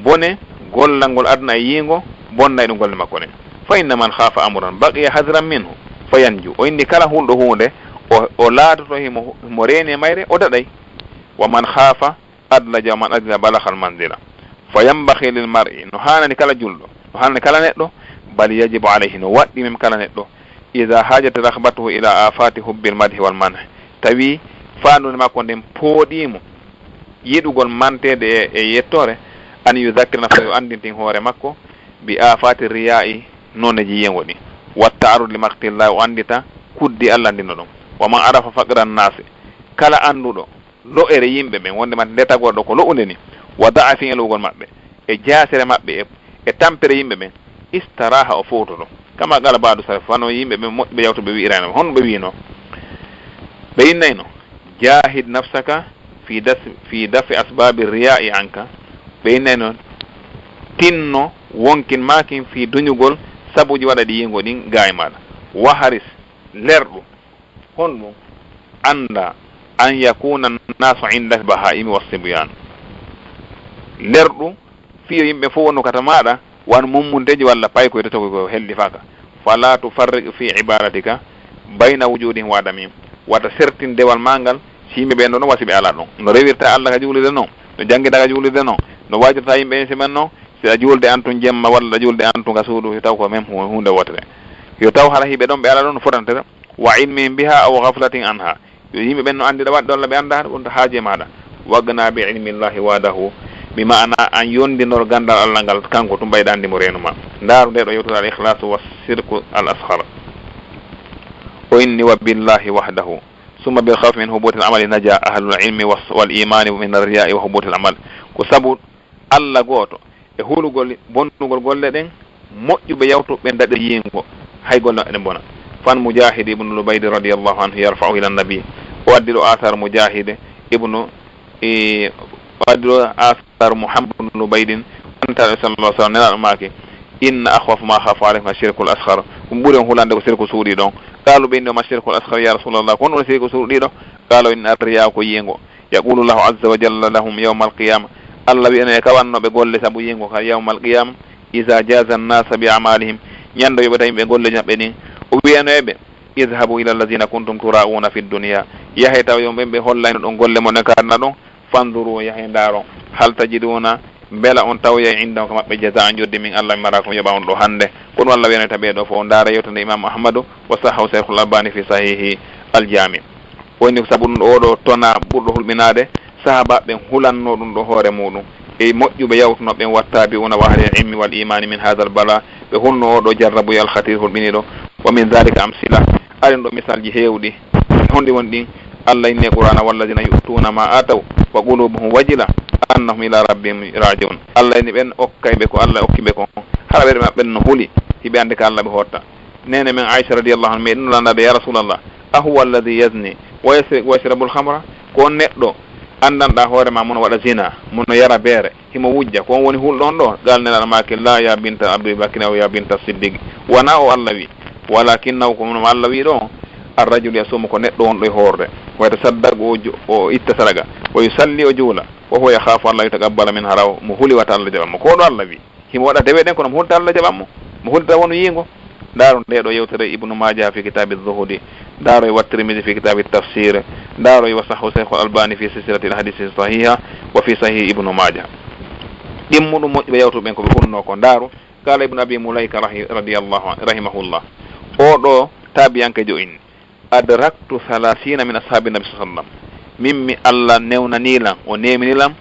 bone gollangol aduna e yiingo, bonnay ɗum golle makko ɗen. Fa inna man khafa amran baqiya hadiran minhu fa yanju. O inni kala hulɗo huunde, o, o laatoto himo, himo reeni e mayre, o daɗay. Wa man khafa adlaja, wa man adlaja balaghal manzila. Fa yanbaghi lil mar'i, no haanani kala julɗo, no haanani kala neɗɗo, bal yajibu alayhi, no waɗɗi mem kala neɗɗo, idha hajat raghbatuhu ila afati hubbil madhi wal manhi, tawi faandude makko nden pooɗii mo yiɗugol manteede e, e yettoore, an yudhakkira nafsahu, yo anndintin hoore makko, bi afati riya'i, nooneeji yiingo ɗin, wa ta'arrud li maqtillahi, o anndita kuddi Allah ndin no ɗon. Wa man arafa faqran nasi, kala annduɗo lo'ere yimɓe ɓen, wonde ma ndetagol ɗo ko lo'unde ni, wa da'afihim, e lo'ugol maɓɓe, e jaasere maɓɓe, e, e tampere yimɓe ɓen, istaraha, o fowtoto. Kama qala ba'du salaf, wano yimɓe ɓen moƴƴuɓe yawtuɓe wi'irayno, honno ɓe wi'no? Ɓe innayno, jahid nafsaka fi das-, fi dafi asbabi riya'i anka. Ɓe innayno, tinno wonkin maakin fi duñugol sabuuji waɗa ɗi yiingo ɗin ga e maaɗa. Wa haris, lerɗu, honɗum? Annda an yakuna nasu inda baha'imi wa sibyan. Lerɗu, fii yo yimɓe fof wonno kata maaɗa, wano mummunteeji walla paykoy to tawi ko hellifaaka. Fala tufarriq fi ibadatika bayna wujudihim wa adamihim. Wata sertin dewal maa ngal, si yimɓe ɓen ɗon, wasi ɓe alaa ɗon. No rewirta Allah ka juulirde non, no janngita ka juulirde non, no waajorta yimɓe ɓen si ɓen non, si a juulde an tun jemma walla a juulde an tun ka suudu, yo taw ko même hu-, huunde wootere. Yo taw hara hiɓe ɗon ɓe alaa ɗon no fotantere. Wa ilmihim biha aw ghaflatin anha. Yo yimɓe ɓen no anndira waɗde walla ɓe anndaa, ɗum to haaje maaɗa. Wagna bi ilmillahi wahdahu, bi ma'ana an yondinor ganndal Allah ngal, kanko tun ɓayɗa anndi mo reenu ma. Ndaaru nde ɗo yewtude al ikhlasu wa shirku al asghar. O inni wa billahi wahdahu. Summa bil khawfi min hubutil amali naja ahlul ilmi was-, wal imani min ar riya'i wa hubutil amal. Ko sabu Allah gooto e hulugol bonnugol golle ɗen, moƴƴuɓe yawtuɓe daɗi yiingo, hay golle maɓɓe ɗen bona. Fan Mujahid ibnu Lubayd radiyallahu anhu yarfa'u ila nabi. O addi ɗo asar Mujahid ibnu, e, o addi ɗo asar Muhammad ibnu Lubaydin, annabi sallallahu alaihi wasallam, Nelaaɗo maaki, inna akhwafa ma akhafu alaykum ashirkul asghar. Ɗum ɓuri on hulande ko sirku suuɗiiɗo on. Qaalu, ɓe inni, ma shirkul asghar ya Rasulallah, ko honɗum woni sirku suuɗiiɗo? Qaala, inna arriya, ko yiingo. Yaqulu Allahu azza wa jalla lahum yawma alqiyama. Allah wi'ano e kawannooɓe golle sabu yiingo ka yawma alqiyama, iza jaza annasa bi amalihim, ñande yoɓata yimɓe golle maɓɓe ɗin, o wi'ano e ɓe, idhabu ila alladhina kuntum tura'una fi dunya, yahe taw yo ɓen ɓe hollayno ɗon golle mon e karna ɗon, fanzuru, yahe ndaaro, hal tajiduna, mbela on tawoyay indahum ka maɓɓe, jaza'an, joddi min Allah mi mara ko mi yoɓa on ɗo hande. Ko ɗum Allah wi'anoyta ɓee ɗo fof. Ndaara yewtere nde Imam Ahmadu wa sahhahu Shaykhul Albani fi sahihi al-Jami. Woni ko sabu ɗum ɗo, oɗo tona ɓurɗo hulɓinaade, sahaabaaɓe ɓen hulanno ɗum ɗo hoore muɗum. E moƴƴuɓe yawtuno ɓen, wattabi'una wa ahlil ilmi wal imani min hadha al bala, ɓe hulno oɗo jarrabuya al khatir hulɓiniɗo. Wa min dhalika amsila, aɗen ɗo misalji heewɗi. Honɗi woni ɗin? Allah inni e Qur'ana, walladhina yu'tuna ma ataw wa qulubuhum wajila annahum ila rabbihim raji'un. Allah inni ɓen okkayɓe ko Allah okkiɓe kon, hara ɓerɗe maɓɓe no huli, hiɓe andi ka Allah ɓe hotta. Nene men Aisha radiyallahu anha, meɗen lanndade, ya Rasulallah, a huwa alladhi yazni wa yasriq wa yashrabu al-khamra? Ko on neɗɗo anndanɗa hoore ma mono waɗa zina, mono yara beere, himo wujja, ko on woni hulɗo on ɗo? Gal Nelaaɗo maaki, la ya binta Abi Bakrin aw ya binta Siddiq. Wona o Allah wi, walakinnahu, ko mo Allah wi ɗo, ar-rajulu yasumu, ko neɗɗo wonɗo e hoorde, wa yatasaddaq, o ju-, o itta sadaqa, wa yusalli, o juula, wa huwa yakhafu an la yutaqabbala minhu, hara mo huli wata Allah jaɓan mo. Ko ɗo Allah wi. Himo waɗa dewe ɗen, kono mo hulta Allah jaɓan mo. Mo hulta wonu yiingo. Ndaaro nde ɗo yewtere Ibnu Maaja fi kitaabi zuhudi. Ndaaro e wa Tirmidi fi kitaabi tafsir. Ndaaro e wa sahhu Shaykhul Albani fi silsilatil hadisi sahiha wa fi sahihi Ibnu Maaja. Ɗimmuɗum moƴƴuɓe yawtuɓe ɓen ko ɓe hulno ko. Ndaaru, qala Ibnu Abi Mulayka rahi-, radiyallahu an-, rahimahullah. Oɗo taabiyankejo inni. Adraktu thalathina min ashabi nabi sallallahu alaihi wasallam. Min mi Allah newnani lan, o nemini lan,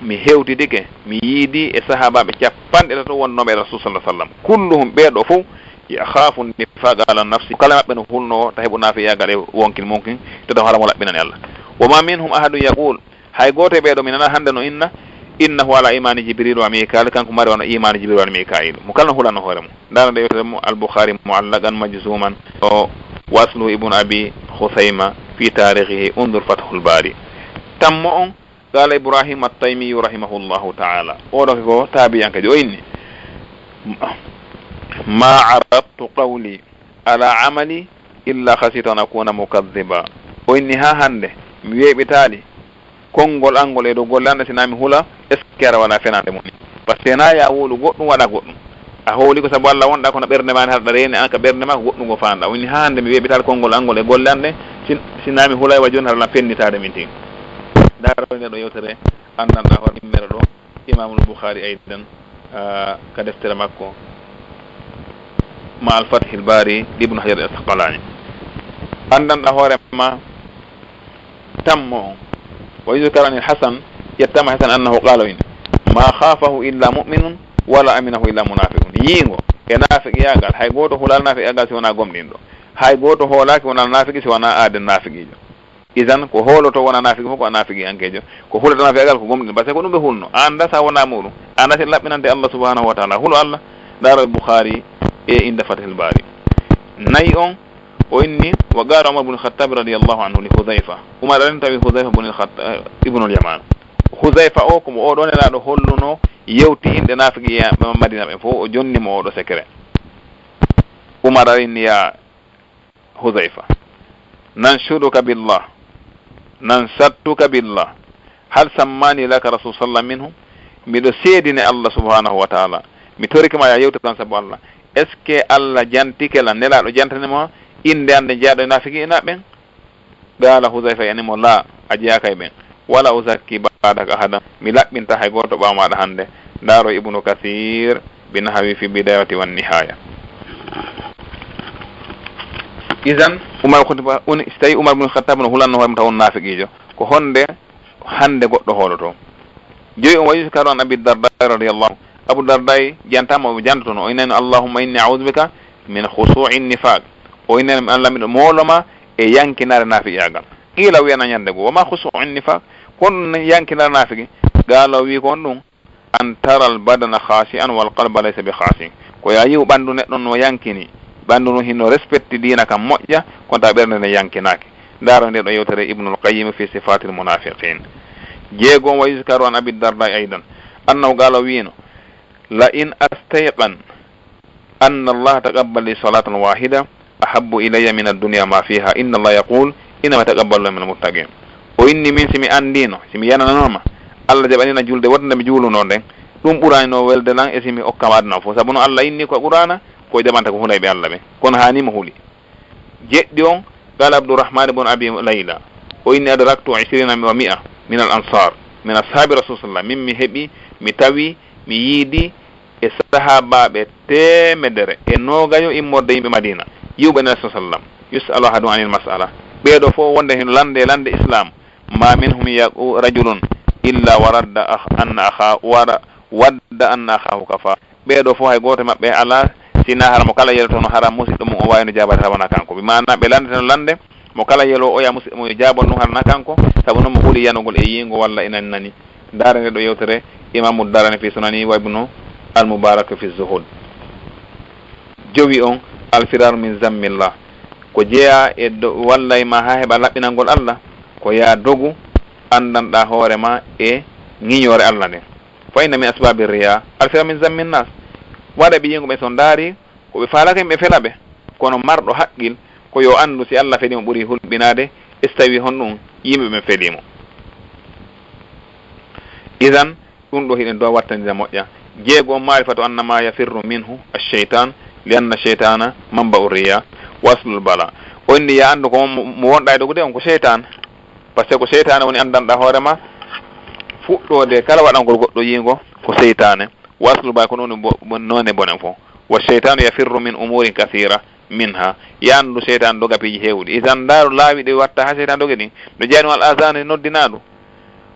mi hewtidike, mi yiidi e sahaabaaɓe capanɗe tato wonnooɓe e Rasul sallallahu alaihi wasallam. Kulluhum, ɓee ɗo fof, yakhafu nifaqa ala nafsi. Kala maɓɓe no hulno ta heɓu naafiqiyaagal e wonkin munkin, te taw hara mo laɓɓinani Allah. Wa ma minhum ahadun yaqul, hay gooto e ɓee ɗo mi nana hannde no inna, innahu ala imani Jibril wa Mikail, kanko mari wano imani Jibril wa Mikail. Mo kala no hulano hoore mum. Ndaara nde yewtere mo Al-Bukhari mu'allaqan majzuman, o waslu Ibn Abi Khusayma fi tarikhihi, undur Fathul Bari. Tammo on, qala Ibrahim At-Taymi rahimahullahu ta'ala. Oɗo ko taabiyanke o inni, ma aradtu qawli ala amali illa khashitu an akuna mukadhdhiba. O inni ha hannde mi weeɓitaali konngol angol e dow golle an ɗe, si na mi hula, est-ce que hara wala fenande mum ni? Par ce que na ya wowlu goɗɗum, waɗa goɗɗum. A howli ko sabu Allah wonɗa, kono ɓernde ma nde haɗa reeni an ka ɓernde ma ko goɗɗum ko faanɗa. O inni ha hannde mi weeɓitaali konngol angol e golle an ɗe, si, si na mi hulay wa jooni hara lan fennitaade min tin. Ndaaro nde ɗo yewtere anndanɗa hoore immere ɗo. Imamul Bukhari aydan, ah, ka deftere makko ma Al Fathil Bari, Ibn Hajar Al Asqalani. Anndanɗa hoore ma tammo on. Wa yuzkaru anil Hasan, yettama Hasan annahu qala, o inni, ma khafahu illa mu'minun wala aminahu illa munafiqun. Yiingo e naafiqiyaagal, hay gooto hulal naafiqiyaagal si wona gomɗinɗo. Hay gooto hoolaaki wona naafiqi si wona aaden naafiqiijo. Idan, ko hooloto wona naafiki fof ko a naafiqiyankeejo. Ko hulata naafiqiyaagal ko gomɗin, parce que ko ɗum ɓe hulno. A annda sa wona muɗum. A annda si laɓɓinante Allah subhanahu wa ta'ala. Hulo Allah. Ndaaro e Bukhari e innde Fathul Bari. Nayi on, o inni, wa qala Umar ibn Khattab radiyallahu anhu li Hudhayfa. Umar arin tawi Hudhayfa ibn al-Khattab, ibn al-Yaman. Hudhayfa o, ko mo oɗo Nelaaɗo holluno yewti inɗe naafiqi Madina ɓen fof, o jonni mo oɗo secret. Umar arin ya Hudhayfa, nanshuduka billah, nanshattuka billah, hal sammani laka Rasul sallam minhum? Miɗo seedine Allah subhanahu wa ta'ala, mi torike ma ya yewtu kan sabu Allah. Est-ce que Allah jantike lan, Nelaaɗo jantani mo innde an nde jeyaaɗo e naafiqi ina ɓen? Qala Hudhayfa, yani mo, la, a jeyaaka e ɓen. Wala uzakki ba'daka ahadan, mi laɓɓinta hay gooto ɓaawo maaɗa hannde. Ndaaro Ibnu Kathir bi nahwi fi bidayati wan nihaya. Idan, Umar Khattab, on, si tawi Umar ibn Khattab no hulanno hoore mum taw on naafiqiijo, ko honde hannde goɗɗo hooloto? Joyi on, wa yuzkaru an Abi Darda radiyallahu anhu. Abu Darda jantama o jantono, o inani, Allahumma inni a'udhu bika min khushu'in nifaq. O inani, Allah miɗo mooloma e yankinaare naafiqiyaagal. Qiila, wiyana ñande goo, wa ma khushu'un nifaq? Ko honɗum yankinaare naafiki? Qaala, o wi ko honɗum? An tara al badana khashi'an wal qalba laysa bi khashi'in. Ko ya yiw ɓandu neɗɗo no yankini, ɓandu no hino respecti diina kan moƴƴa, kono taw ɓernde nden yankinaaki. Ndaaro nde ɗo yewtere Ibnul Qayyim fi sifatil munafiqin. Jeego on, wa yuzkaru an Abi Darda aydan annahu qaala, o wiino, la in astayqan anna Allah taqabbal li salatan wahida ahabbu ilayya min ad-dunya ma fiha, inna Allah yaqul innama yataqabbalu min al-muttaqin. O inni, min si mi anndino, si mi yanananoma, Allah jaɓanina julde wonde mi juuluno nden, ɗum ɓurani no welde lan e si mi okkama aduna fof. Sabu no Allah inni ko Qur'ana, ko jaɓanta ko hulay ɓe Allah ɓe. Kono hani mo huli. Jeɗɗi on, qala Abdurrahman ibn Abi Layla, o inni, adraktu ishrina wa mi'a min al ansar, min ashabi Rasul sallallahu, min mi heɓi, mi tawi, mi yiidi e sahaabaaɓe teemedere e noogayo immorde yimɓe Madina, yi'uɓe Nela sallallahu alaihi wasallam. Yus'alu ahadun anil mas'ala. Ɓeeɗo fof wonde hino lande, lande Islam. Ma minhum yaqu rajulun illa waradda akh-, anna akha-, wara-, wadda anna akhahu kafa. Ɓeeɗo fof hay gooto e maɓɓe alaa, si na hara mo kala yelotono hara musiɗɗo mum o waawino jaabaade tawa na kanko. Bi maana ɓe landeteno lande, mo kala yelo oya musiɗɗo mum yo jaabon ɗum hara na kanko, sabu noon mo ɓuri yanugol e yiingo walla ina nani. Ndaare nde ɗo yewtere, Imamu Darani fi Sunani wa Ibnu Al-Mubarak fi Zuhud. Jowi on, Al-Firaru min Zammillah. Ko jeyaa e do-, wallay ma haa heɓa laɓɓinangol Allah, ko yaa dogu, anndanɗaa hoore ma e ŋiñoore Allah nden. Fa inna min asbabi riya, Al-Firaru min Zammin Nas. Waɗa ɓe yiingo ɓe so ndaari, ko ɓe faalaka yimɓe fela ɓe, kono marɗo haqqil ko yo anndu si Allah feli mo ɓuri hulɓinaade, e so tawi honɗum yimɓe ɓen feli mo. Idan, ɗum ɗo hiɗen duwa wattandira moƴƴa. Jeego on, maarifatu anna ma yafirru minhu ash-shaytan, li anna ash-shaytana manba'u riya wa aslul bala. O inni ya anndu ko mo, mo wonɗa e dogude on ko seytaan. Par ce que ko seytaane woni anndanɗa hoore ma, fuɗɗoode kala waɗangol goɗɗo yiingo ko seytaane. Wa aslul bala ko noon bo-, bo-, noone bonen fof. Wa shaytanu yafirru min umurin kathira minha. Yaandu seytaane doga piiji heewɗi. Idan ndaaru laawi ɗi watta haa seytaane doge ɗin. No jeyaa ɗum al azan e noddinaandu.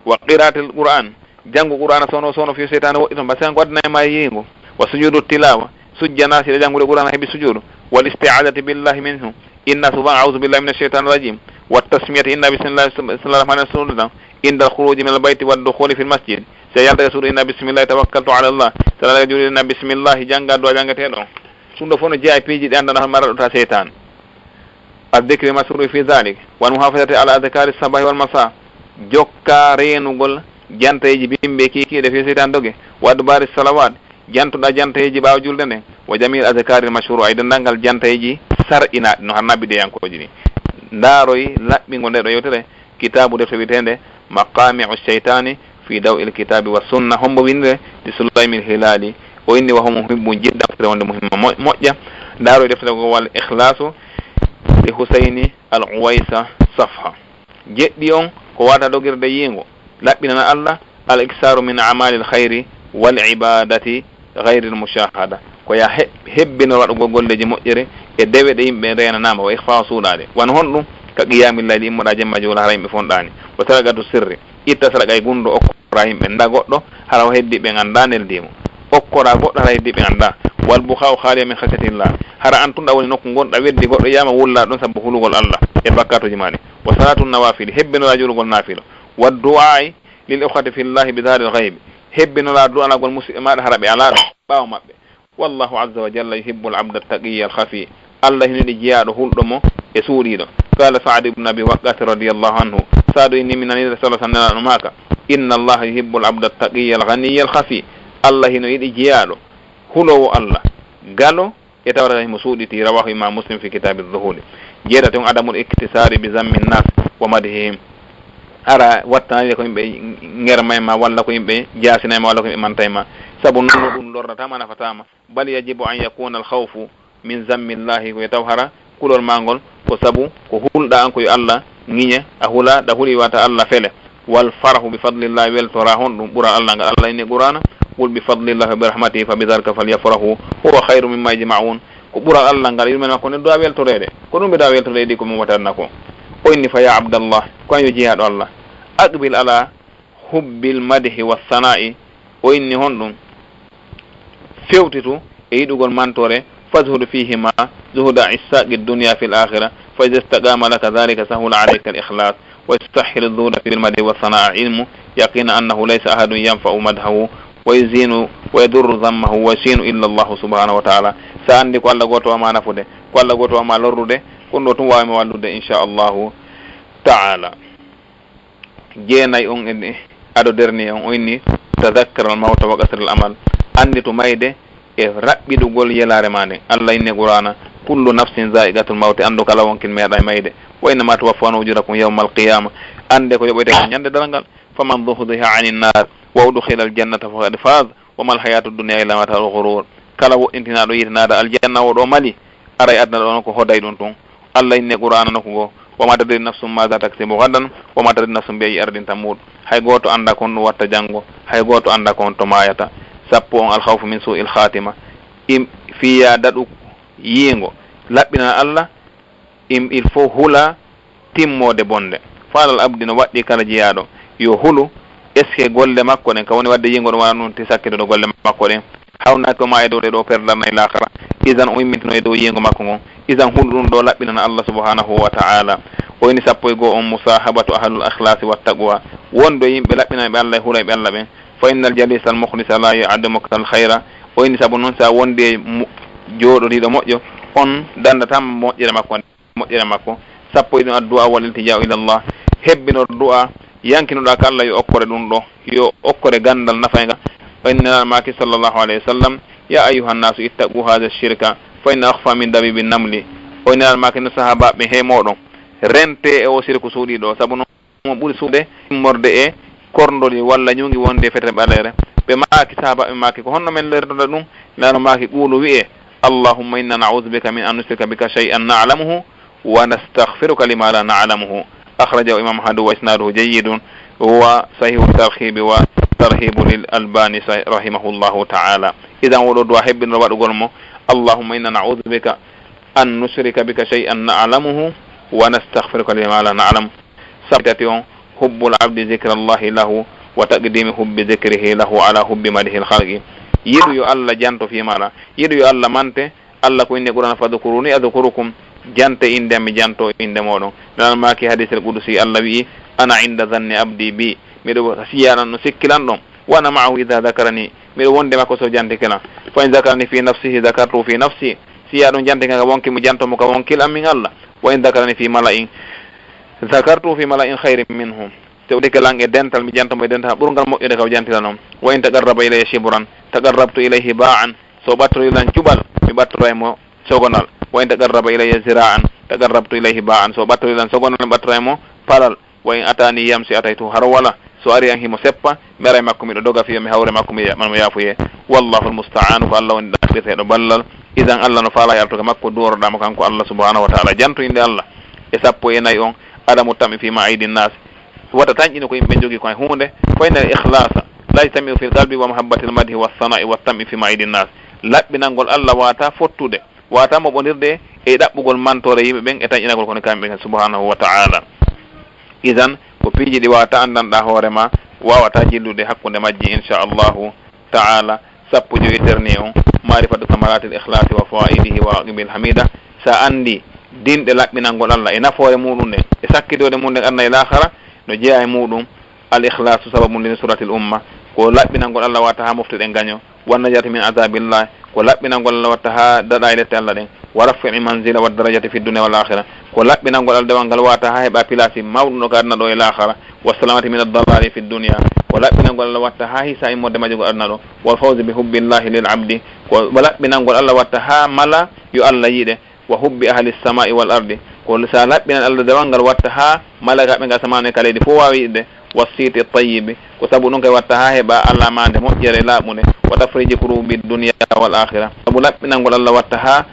Wa qiraatil Qur'an. Janngu Qur'aana soono soono fii seytaane woɗɗi toon. Par ce que ko addana e ma yiingo. Wa sujudu tilawa. Sujjana si ɗa janngude Qur'aana heɓi sujudu. Wal isti'adati billahi minhu. Inna suba a'udhu billahi minash shaytanir rajim. Wa tasmiyati inna bismillahi bismillahir rahmanir rahim suudu tan. Indal khuruji minal bayti wad dukhuli fil masjid. Si a yalta e suudu inna bismillahi tawakkaltu ala Allah. Si a daga juuɗe inna bismillahi jannga du'a janngeteeɗo on. Ɗum ɗo fof no jeyaa e piiji ɗi anndanɗaa maraɗo ta seytaane. Addikri masuru fi dhalik, wal muhafazati ala adhkari sabahi wal masa, jokka reenugol janteeji bimbi e kiikiiɗe fii seytaane doge, wa adbari salawat, jantuɗaa janteeji ɓaawo julde nden, wa jamil adhkari mashru, e denndaangal janteeji sar'inaaɗi no hara nabideyankooji ɗin. Ndaaroy laɓɓingol nde ɗo yewtere, kitaabu defte wiyeteende Maqami'u Shaytani fi Daw'il Kitabi wa Sunna, hombo winndire di Sulaymil Hilali, o inni wa huwa muhibbun jiddan, wonde muhimma mo-, moƴƴa. Ndaaroy deftere goo wal Ikhlasu di Husayni Al Uwaisa, safha. Jeɗɗi on ko wata dogirde yiingo, laɓɓinana Allah, al iksaru min a'malil khayri wal ibadati ghayril mushahada, ko ya he-, hebbino waɗugol golleeji moƴƴere e dewe ɗe yimɓe reenanaama, wa ikhfa suuɗaade. Wano honɗum? Ka qiyamil layli, immoɗaa jemma juula hara yimɓe fonɗaani. Wa sadaqatu sirri, itta sadaqa e gunndo, okkoraa yimɓe, nda goɗɗo hara o heddii ɓe anndaa neldii mo. Okkoraa goɗɗo hara heddii ɓe anndaa. Wal bukha'u khaliya min khashyatillah, hara an tun ɗa woni nokku ngonɗa weddi goɗɗo yiyama wulla ɗon sabu hulugol Allah e bakkatuuji maa ɗin. Wa salatu nawafili, hebbinoɗaa juulugol naafilo. Wa du'a'i lil ikhwati fillahi bi dhahril ghaibi, hebbinoɗaa du'anagol musiɓɓe maaɗa hara ɓe alaa ɗon ɓaawo maɓɓe. Wallahu azza wa jalla yuhibbul abda taqiyya al khafi. Allah hino yiɗi jiyaaɗo hulɗo mo e suuɗiiɗo. Qala Sa'd ibn Abi Waqqas radiyallahu anhu, Sa'du inni mi nani Rasulullah sallallahu alaihi wasallam nelaaɗo maaka, inna Allah yuhibbul abda taqiyya al ghaniyya al khafi. Allah hino yiɗi jiyaaɗo huloowo Allah, galo, e tawata himo suuɗitii. Rawahu Imam Muslim fi kitabi zuhudi. Jeetati on, adamul iktisari bi zammi nas wa madhihim. Hara wattanade ko yimɓe ŋermay ma, walla ko yimɓe jaasinay ma, walla ko yimɓe mantay ma. Sabu non no ɗum lorrata ma, nafata ma. Bal yajibu an yakuna al khawfu min zammi llahi, ko yo taw hara kulol ma ngol ko sabu ko hulɗa an ko yo Allah ŋiñe, a hula, ɗa huli wata Allah fele. Wal farahu bi fadlillah, weltora honɗum? Ɓural Allah ngal Allah inni Qur'ana, qul bi fadlillah wa bi rahmatihi fa bi dhalika falyafrahu huwa khayru mimma yajma'un. Ko ɓural Allah ngal, yurmel makko nde duwa weltoreede. Ko ɗum ɓe duwa weltoreede ko mo watanna ko. O inni fa ya abdallah, ko an yo jiyaaɗo Allah. Aqbil ala hubbil madhi wa sana'i, o inni honɗum? Fewtitu e yiɗugol mantore, fazhud fihima zuhuda issaqi dunya fil akhirah, fa idha istaqama laka dhalika sahula alayka al ikhlas, wa yastahil zuhuda fil madhi wa sana'a ilmu yaqina annahu laysa ahadun yanfa'u madhahu wa yuzinu wa yadurru dhammahu wa yashinu illa Allah subhanahu wa ta'ala. Sa andi ko Allah goto wama nafude, ko Allah goto wama lorrude, ko ɗum ɗo tun wawi mo wallude, insha Allahu ta'ala. Jeenay on en, ado dernier on, o inni, tadhakkar al mawta wa qasr al amal, anditu mayde e raɓɓiɗugol yelaare ma nden. Allah inni Qur'ana, kullu nafsin za'iqatul mawti, andu kala wonkin meeɗay mayde. Wa innama tuwaffawna ujurakum yawmal qiyama, Annde ko yoɓoyte ko ñande darngal. Faman zuhziha anin nar wa udkhila al jannata faqad faz wa mal hayatu dunya illa mata'ul ghurur. Kala woɗɗintinaaɗo yiite naata aljanna, o ɗo mali, aray aduna ɗo noon ko hoday ɗum tun. Allah inni Qur'aana nokku goo, "Wa ma tadri nafsun maza taksibu ghadan, wa ma tadri nafsun bi ayyi ardin tamut." Hay gooto anndaa ko honɗum watta janngo, hay gooto anndaa ko honto maayata. Sappo on, al khawfu min su'il khatima. Im fiya daɗu yiingo, laɓɓinana Allah, im il faut hula timmoode bonde. Faalal abdi no waɗɗii kala jiyaaɗo yo hulu, est-ce que golle makko ɗen, ka woni waɗde yiingo ɗum wona noon ti sakkitoɗo golle makko ɗen, hawnaaki o ma e dow ɗe ɗo perdarnay laakara, isan o immintino e dow yiingo makko ngon, isan hulu ɗum ɗo laɓɓinana Allah subhanahu wa ta'ala. O ini sappo e goo on, musahabatu ahlul ikhlasi wa taqwa, wondu e yimɓe laɓɓinayɓe Allah e hulayɓe Allah ɓen. Fa innal jalisa al mukhlisa la yu'addimuka al khayra. O ini sabu noon sa wondi e mu-, jooɗodiiɗo moƴƴo, on dandatama moƴƴere makko. Moƴƴere makko. Sappo e ɗiɗi, addu'a wal iltija'u ila Allah. Hebbinor du'a, yankinoɗa ka Allah yo okkore ɗum ɗo, yo okkore gandal nafayngal. O inni Nelaaɗo maaki sallallahu alayhi wa sallam, "Ya ayyuhan nasu ittaqu hadha shirka, fa inna akhfa min dabibi namli." O inni Nelaaɗo maaki no sahaabaaɓe he mooɗon, rente e o sirku suuɗiiɗo, sabu noon mo ɓuri suuɗe immorde e korndoli walla ñuugi wonde e fetere ɓaleere. Ɓe maaki, sahaabaaɓe maaki, "Ko honno men lertoda ɗum?" Nelaaɗo maaki, "Qulu, wi'e, Allahumma inna na'udhu bika min an nushrika bika shay'an na'lamuhu wa nastaghfiruka lima la na'lamuhu." Akhrajahu Imam Ahmad wa isnaduhu jayyidun wa sahihu tarhibi wa tarhibu lil Albani sah-, rahimahullahu ta'ala. Idan oɗo du'a hebbinor waɗugol mo, "Allahumma inna na'udhu bika an nushrika bika shay'an na'lamuhu wa nastaghfiruka lima la na'lam." Sappo e tati on, hubbul abdi zikrallahi lahu wa taqdimi hubbi zikrihi lahu ala hubbi madihil khalqi. Yiɗu yo Allah janto fii maɗa. Yiɗu yo Allah mante. Allah ko inni Qur'an, "Fadhkuruni adhkurukum." Jante innde am, mi janto innde moɗon. Nan maaki hadisul qudusi, Allah wi'i, "Ana inda dhanni abdi bi." Miɗo siyanan no sikkilan ɗon. "Wa ana ma'ahu idha dhakarani." Miɗo wonde makko so jantike lan. "Fa in dhakarani fi nafsihi dhakartu fi nafsi." Si ya ɗum jantike ka wonki mo, janto mo ka wonkil am min Allah. "Wa in dhakarani fi mala'in dhakartu fi mala'in khairin minhu." So o deke lan e dental, mi janto mo e dental ɓurngal moƴƴude ka o jantira non. "Wa in taqarraba ilayya shibran taqarrabtu ilayhi ba'an." So ɓattori lan cuɓal, mi ɓattoray mo sogonal. "Wa in taqarraba ilayya zira'an taqarrabtu ilayhi ba'an." So ɓattori lan sogonal, mi ɓattoray mo palal. "Wa in atani yamshi ataytu harwala." So ari an himo seppa, mi aray makko miɗo doga fiyo, mi hawre makko mi ya-, mo yafuye. Wallahu almusta'anu, ko Allah woni ɗaɓɓirteeɗo ballal. Idan Allah no faala yaltude makko, duworoɗa mo kanko Allah subhanahu wa ta'ala. Janto innde Allah. E sappo e nayi on, adamu tam'i fi ma aidi nnas. Wata tanƴino ko yimɓe jogii ko e huunde. Fa inna al ikhlasa la yajtami'u fil qalbi wa mahabbatil madhi wa sana'i wa tam'i fi ma aidi nnas. Laɓɓinangol Allah wata fottude, wata moɓondirde e ɗaɓɓugol mantoore yimɓe ɓen e tanƴinagol kono kamɓe ɓen subhanahu wa ta'ala. Idan ko piiji ɗi wata anndanɗa hoore ma, wawata jillude hakkunde majji, insha Allahu ta'ala. Sappo joyi terni on, marifatu samaratil ikhlasi wa fawaidihi wa aqibil hamida. Sa andi dinɗe laɓɓinangol Allah e nafoore muɗum ɗen e sakkitoode mum ɗen aduna e lahara, no jeeya e muɗum. Al ikhlasu sababun li nusratil umma, ko laɓɓinangol Allah wata ha mofte ɗen gaño. Wan najati min azabillah, ko laɓɓinangol Allah watta ha daɗa e lette Allah ɗen. Wa raf'i manzila wa darajati fi dunya wal akhirah, ko laɓɓinangol Allah dewal ngal wata ha heɓa pilasi mawɗum ɗo ka aduna ɗo e lahara. Wa salamati min ad-dalali fi dunya, ko laɓɓinangol Allah watta ha hisa immorde majjugol aduna ɗo. Wal fawzi bi hubbillahi lil abdi, ko laɓɓinangol Allah watta ha mala yo Allah yiɗe. Wa hubbi ahli samai wal ardi, ko sa laɓɓinan Allah dewal ngal watta ha malaikaɓe nga asamanu e ka leydi fof wawi yiɗde. Wa siti tayyibi, ko sabu ɗum kay watta ha heɓa alamaande moƴƴere laaɓunde. Wa tafriji kurubi dunya wal akhira, sabu laɓɓinangol Allah watta ha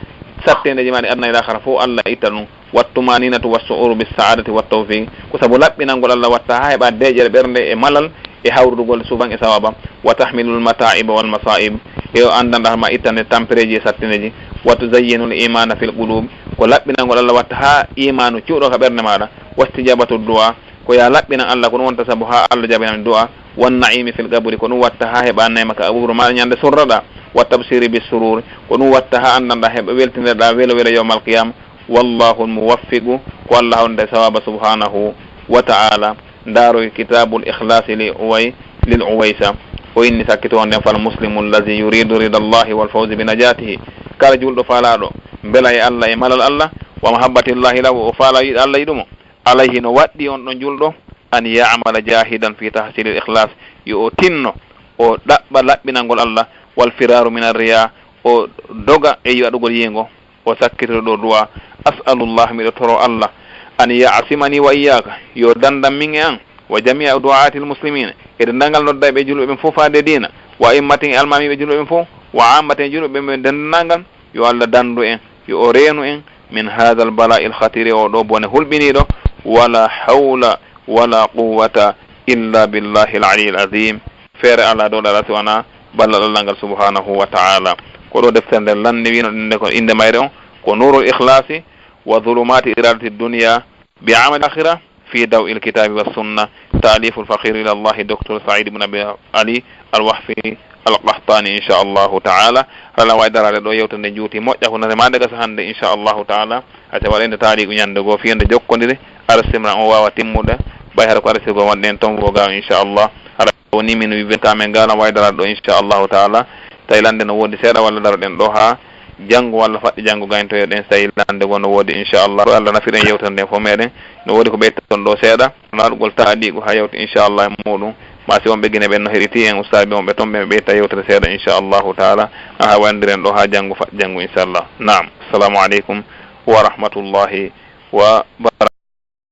sattendeji maɗa aduna e lahara fof Allah itta ɗum. Wa tumaninatu wa su'uru bis sa'adati wa tawfiq, ko sabu laɓɓinangol Allah watta ha heɓa deeƴere ɓernde e malal e hawrudugol suban e sawaba. Wa tahmilul mata'iba wal masa'ib, e o andanɗa ma ittande tampereji e sattineji. Wa tuzayyinul imana fil qulub, ko laɓɓinangol Allah watta ha imanu cuuɗo ka ɓernde maɗa. Wastijabatu du'a, ko ya laɓɓinan Allah, ko ɗum wonta sabu ha Allah jabinani du'a. Wan na'imi fil qabri, ko ɗum watta ha heɓa neema ka qaburu maɗa ñande surraɗa. Wa tabshiri bis surur, ko ɗum watta ha andanɗa heɓa weltinirɗa welo welo yawmal qiyama. Wallahu al-muwaffiqu, ko Allah honde sawaba subhanahu wa ta'ala. Ndaroy kitabul ikhlasi li Uway-, lil Uwaysa. O inni sakkito on nden, "Fal muslimu allazi yuridu rida Allahi wal fawzi bi najatihi." Kala julɗo faalaɗo mbela e Allah e malal Allah, wa mahabbatillahi lahu, o faala yiɗa Allah yiɗumo. Alayhi, no waɗɗi on ɗon julɗo, an ya'mala jahidan fi tahsilil ikhlas, yo o tinno, o ɗaɓɓa laɓɓinangol Allah, wal firaru min arriya, o doga e waɗugol yiingo. O sakkitoro ɗo du'a, "As'alullah, miɗo toro Allah, أن يعصمني وإياك, yo dandam min e an, وجميع دعاة المسلمين, e denndaangal noddayɓe julɓe ɓen fof faade diina, وأئمتهم, e almaamiiɓe julɓe ɓen fof, وعامة, e julɓe ɓen denndaangal, yo Allah danndu en, yo o reenu en, من هذا البلاء الخطير, oo ɗoo bone hulɓiniiɗo, ولا حول ولا قوة إلا بالله العلي العظيم. Feere alaa dow ɗaɗa si wanaa ballal Allah ngal subhanahu wa ta'ala. Ko ɗoo deftere nden lanni, wino ɗen ko innde mayre on ko نور الإخلاص وظلمات إرادة الدنيا بعمل الآخرة في ضوء الكتاب والسنة، تأليف الفقير إلى الله دكتور سعيد بن أبي علي الوهفي القحطاني، إن شاء الله تعالى. Aɗa waawi daraade ɗoo, yewtere nde juuti moƴƴa ko nate maa nde gasa hannde, إن شاء الله تعالى. Acca waɗen nde taariiku ñannde goo, fii nde jokkondire, arsiran on waawa timmude, ɓay hara ko arsirgol waɗɗen ton woo gaaw, إن شاء الله. Hara woni min wi vingt ka men gaala waydaraade ɗoo, إن شاء الله تعالى. Tawi lande no woodi seeɗa, walla daroɗen ɗoo haa janngo, walla faɗɗi janngo, gayntoyoɗen, so tawi lande goo no woodi, إن شاء الله. Yo Allah nafir en yewtere nden fof meɗen. No woodi ko ɓeytaton ɗoo seeɗa, laaɗugol taariiku haa yawti, إن شاء الله, e muuɗum. Ma si wonɓe Gine ɓen no heɗitii en, ustaaɓe wonɓe ton ɓen ɓe ɓeyta yewtere seeɗa, إن شاء الله تعالى. Haa wayndiren ɗoo haa janngo, faɗɗi janngo, إن شاء الله. Naam. السلام عليكم ورحمة الله وبركاته.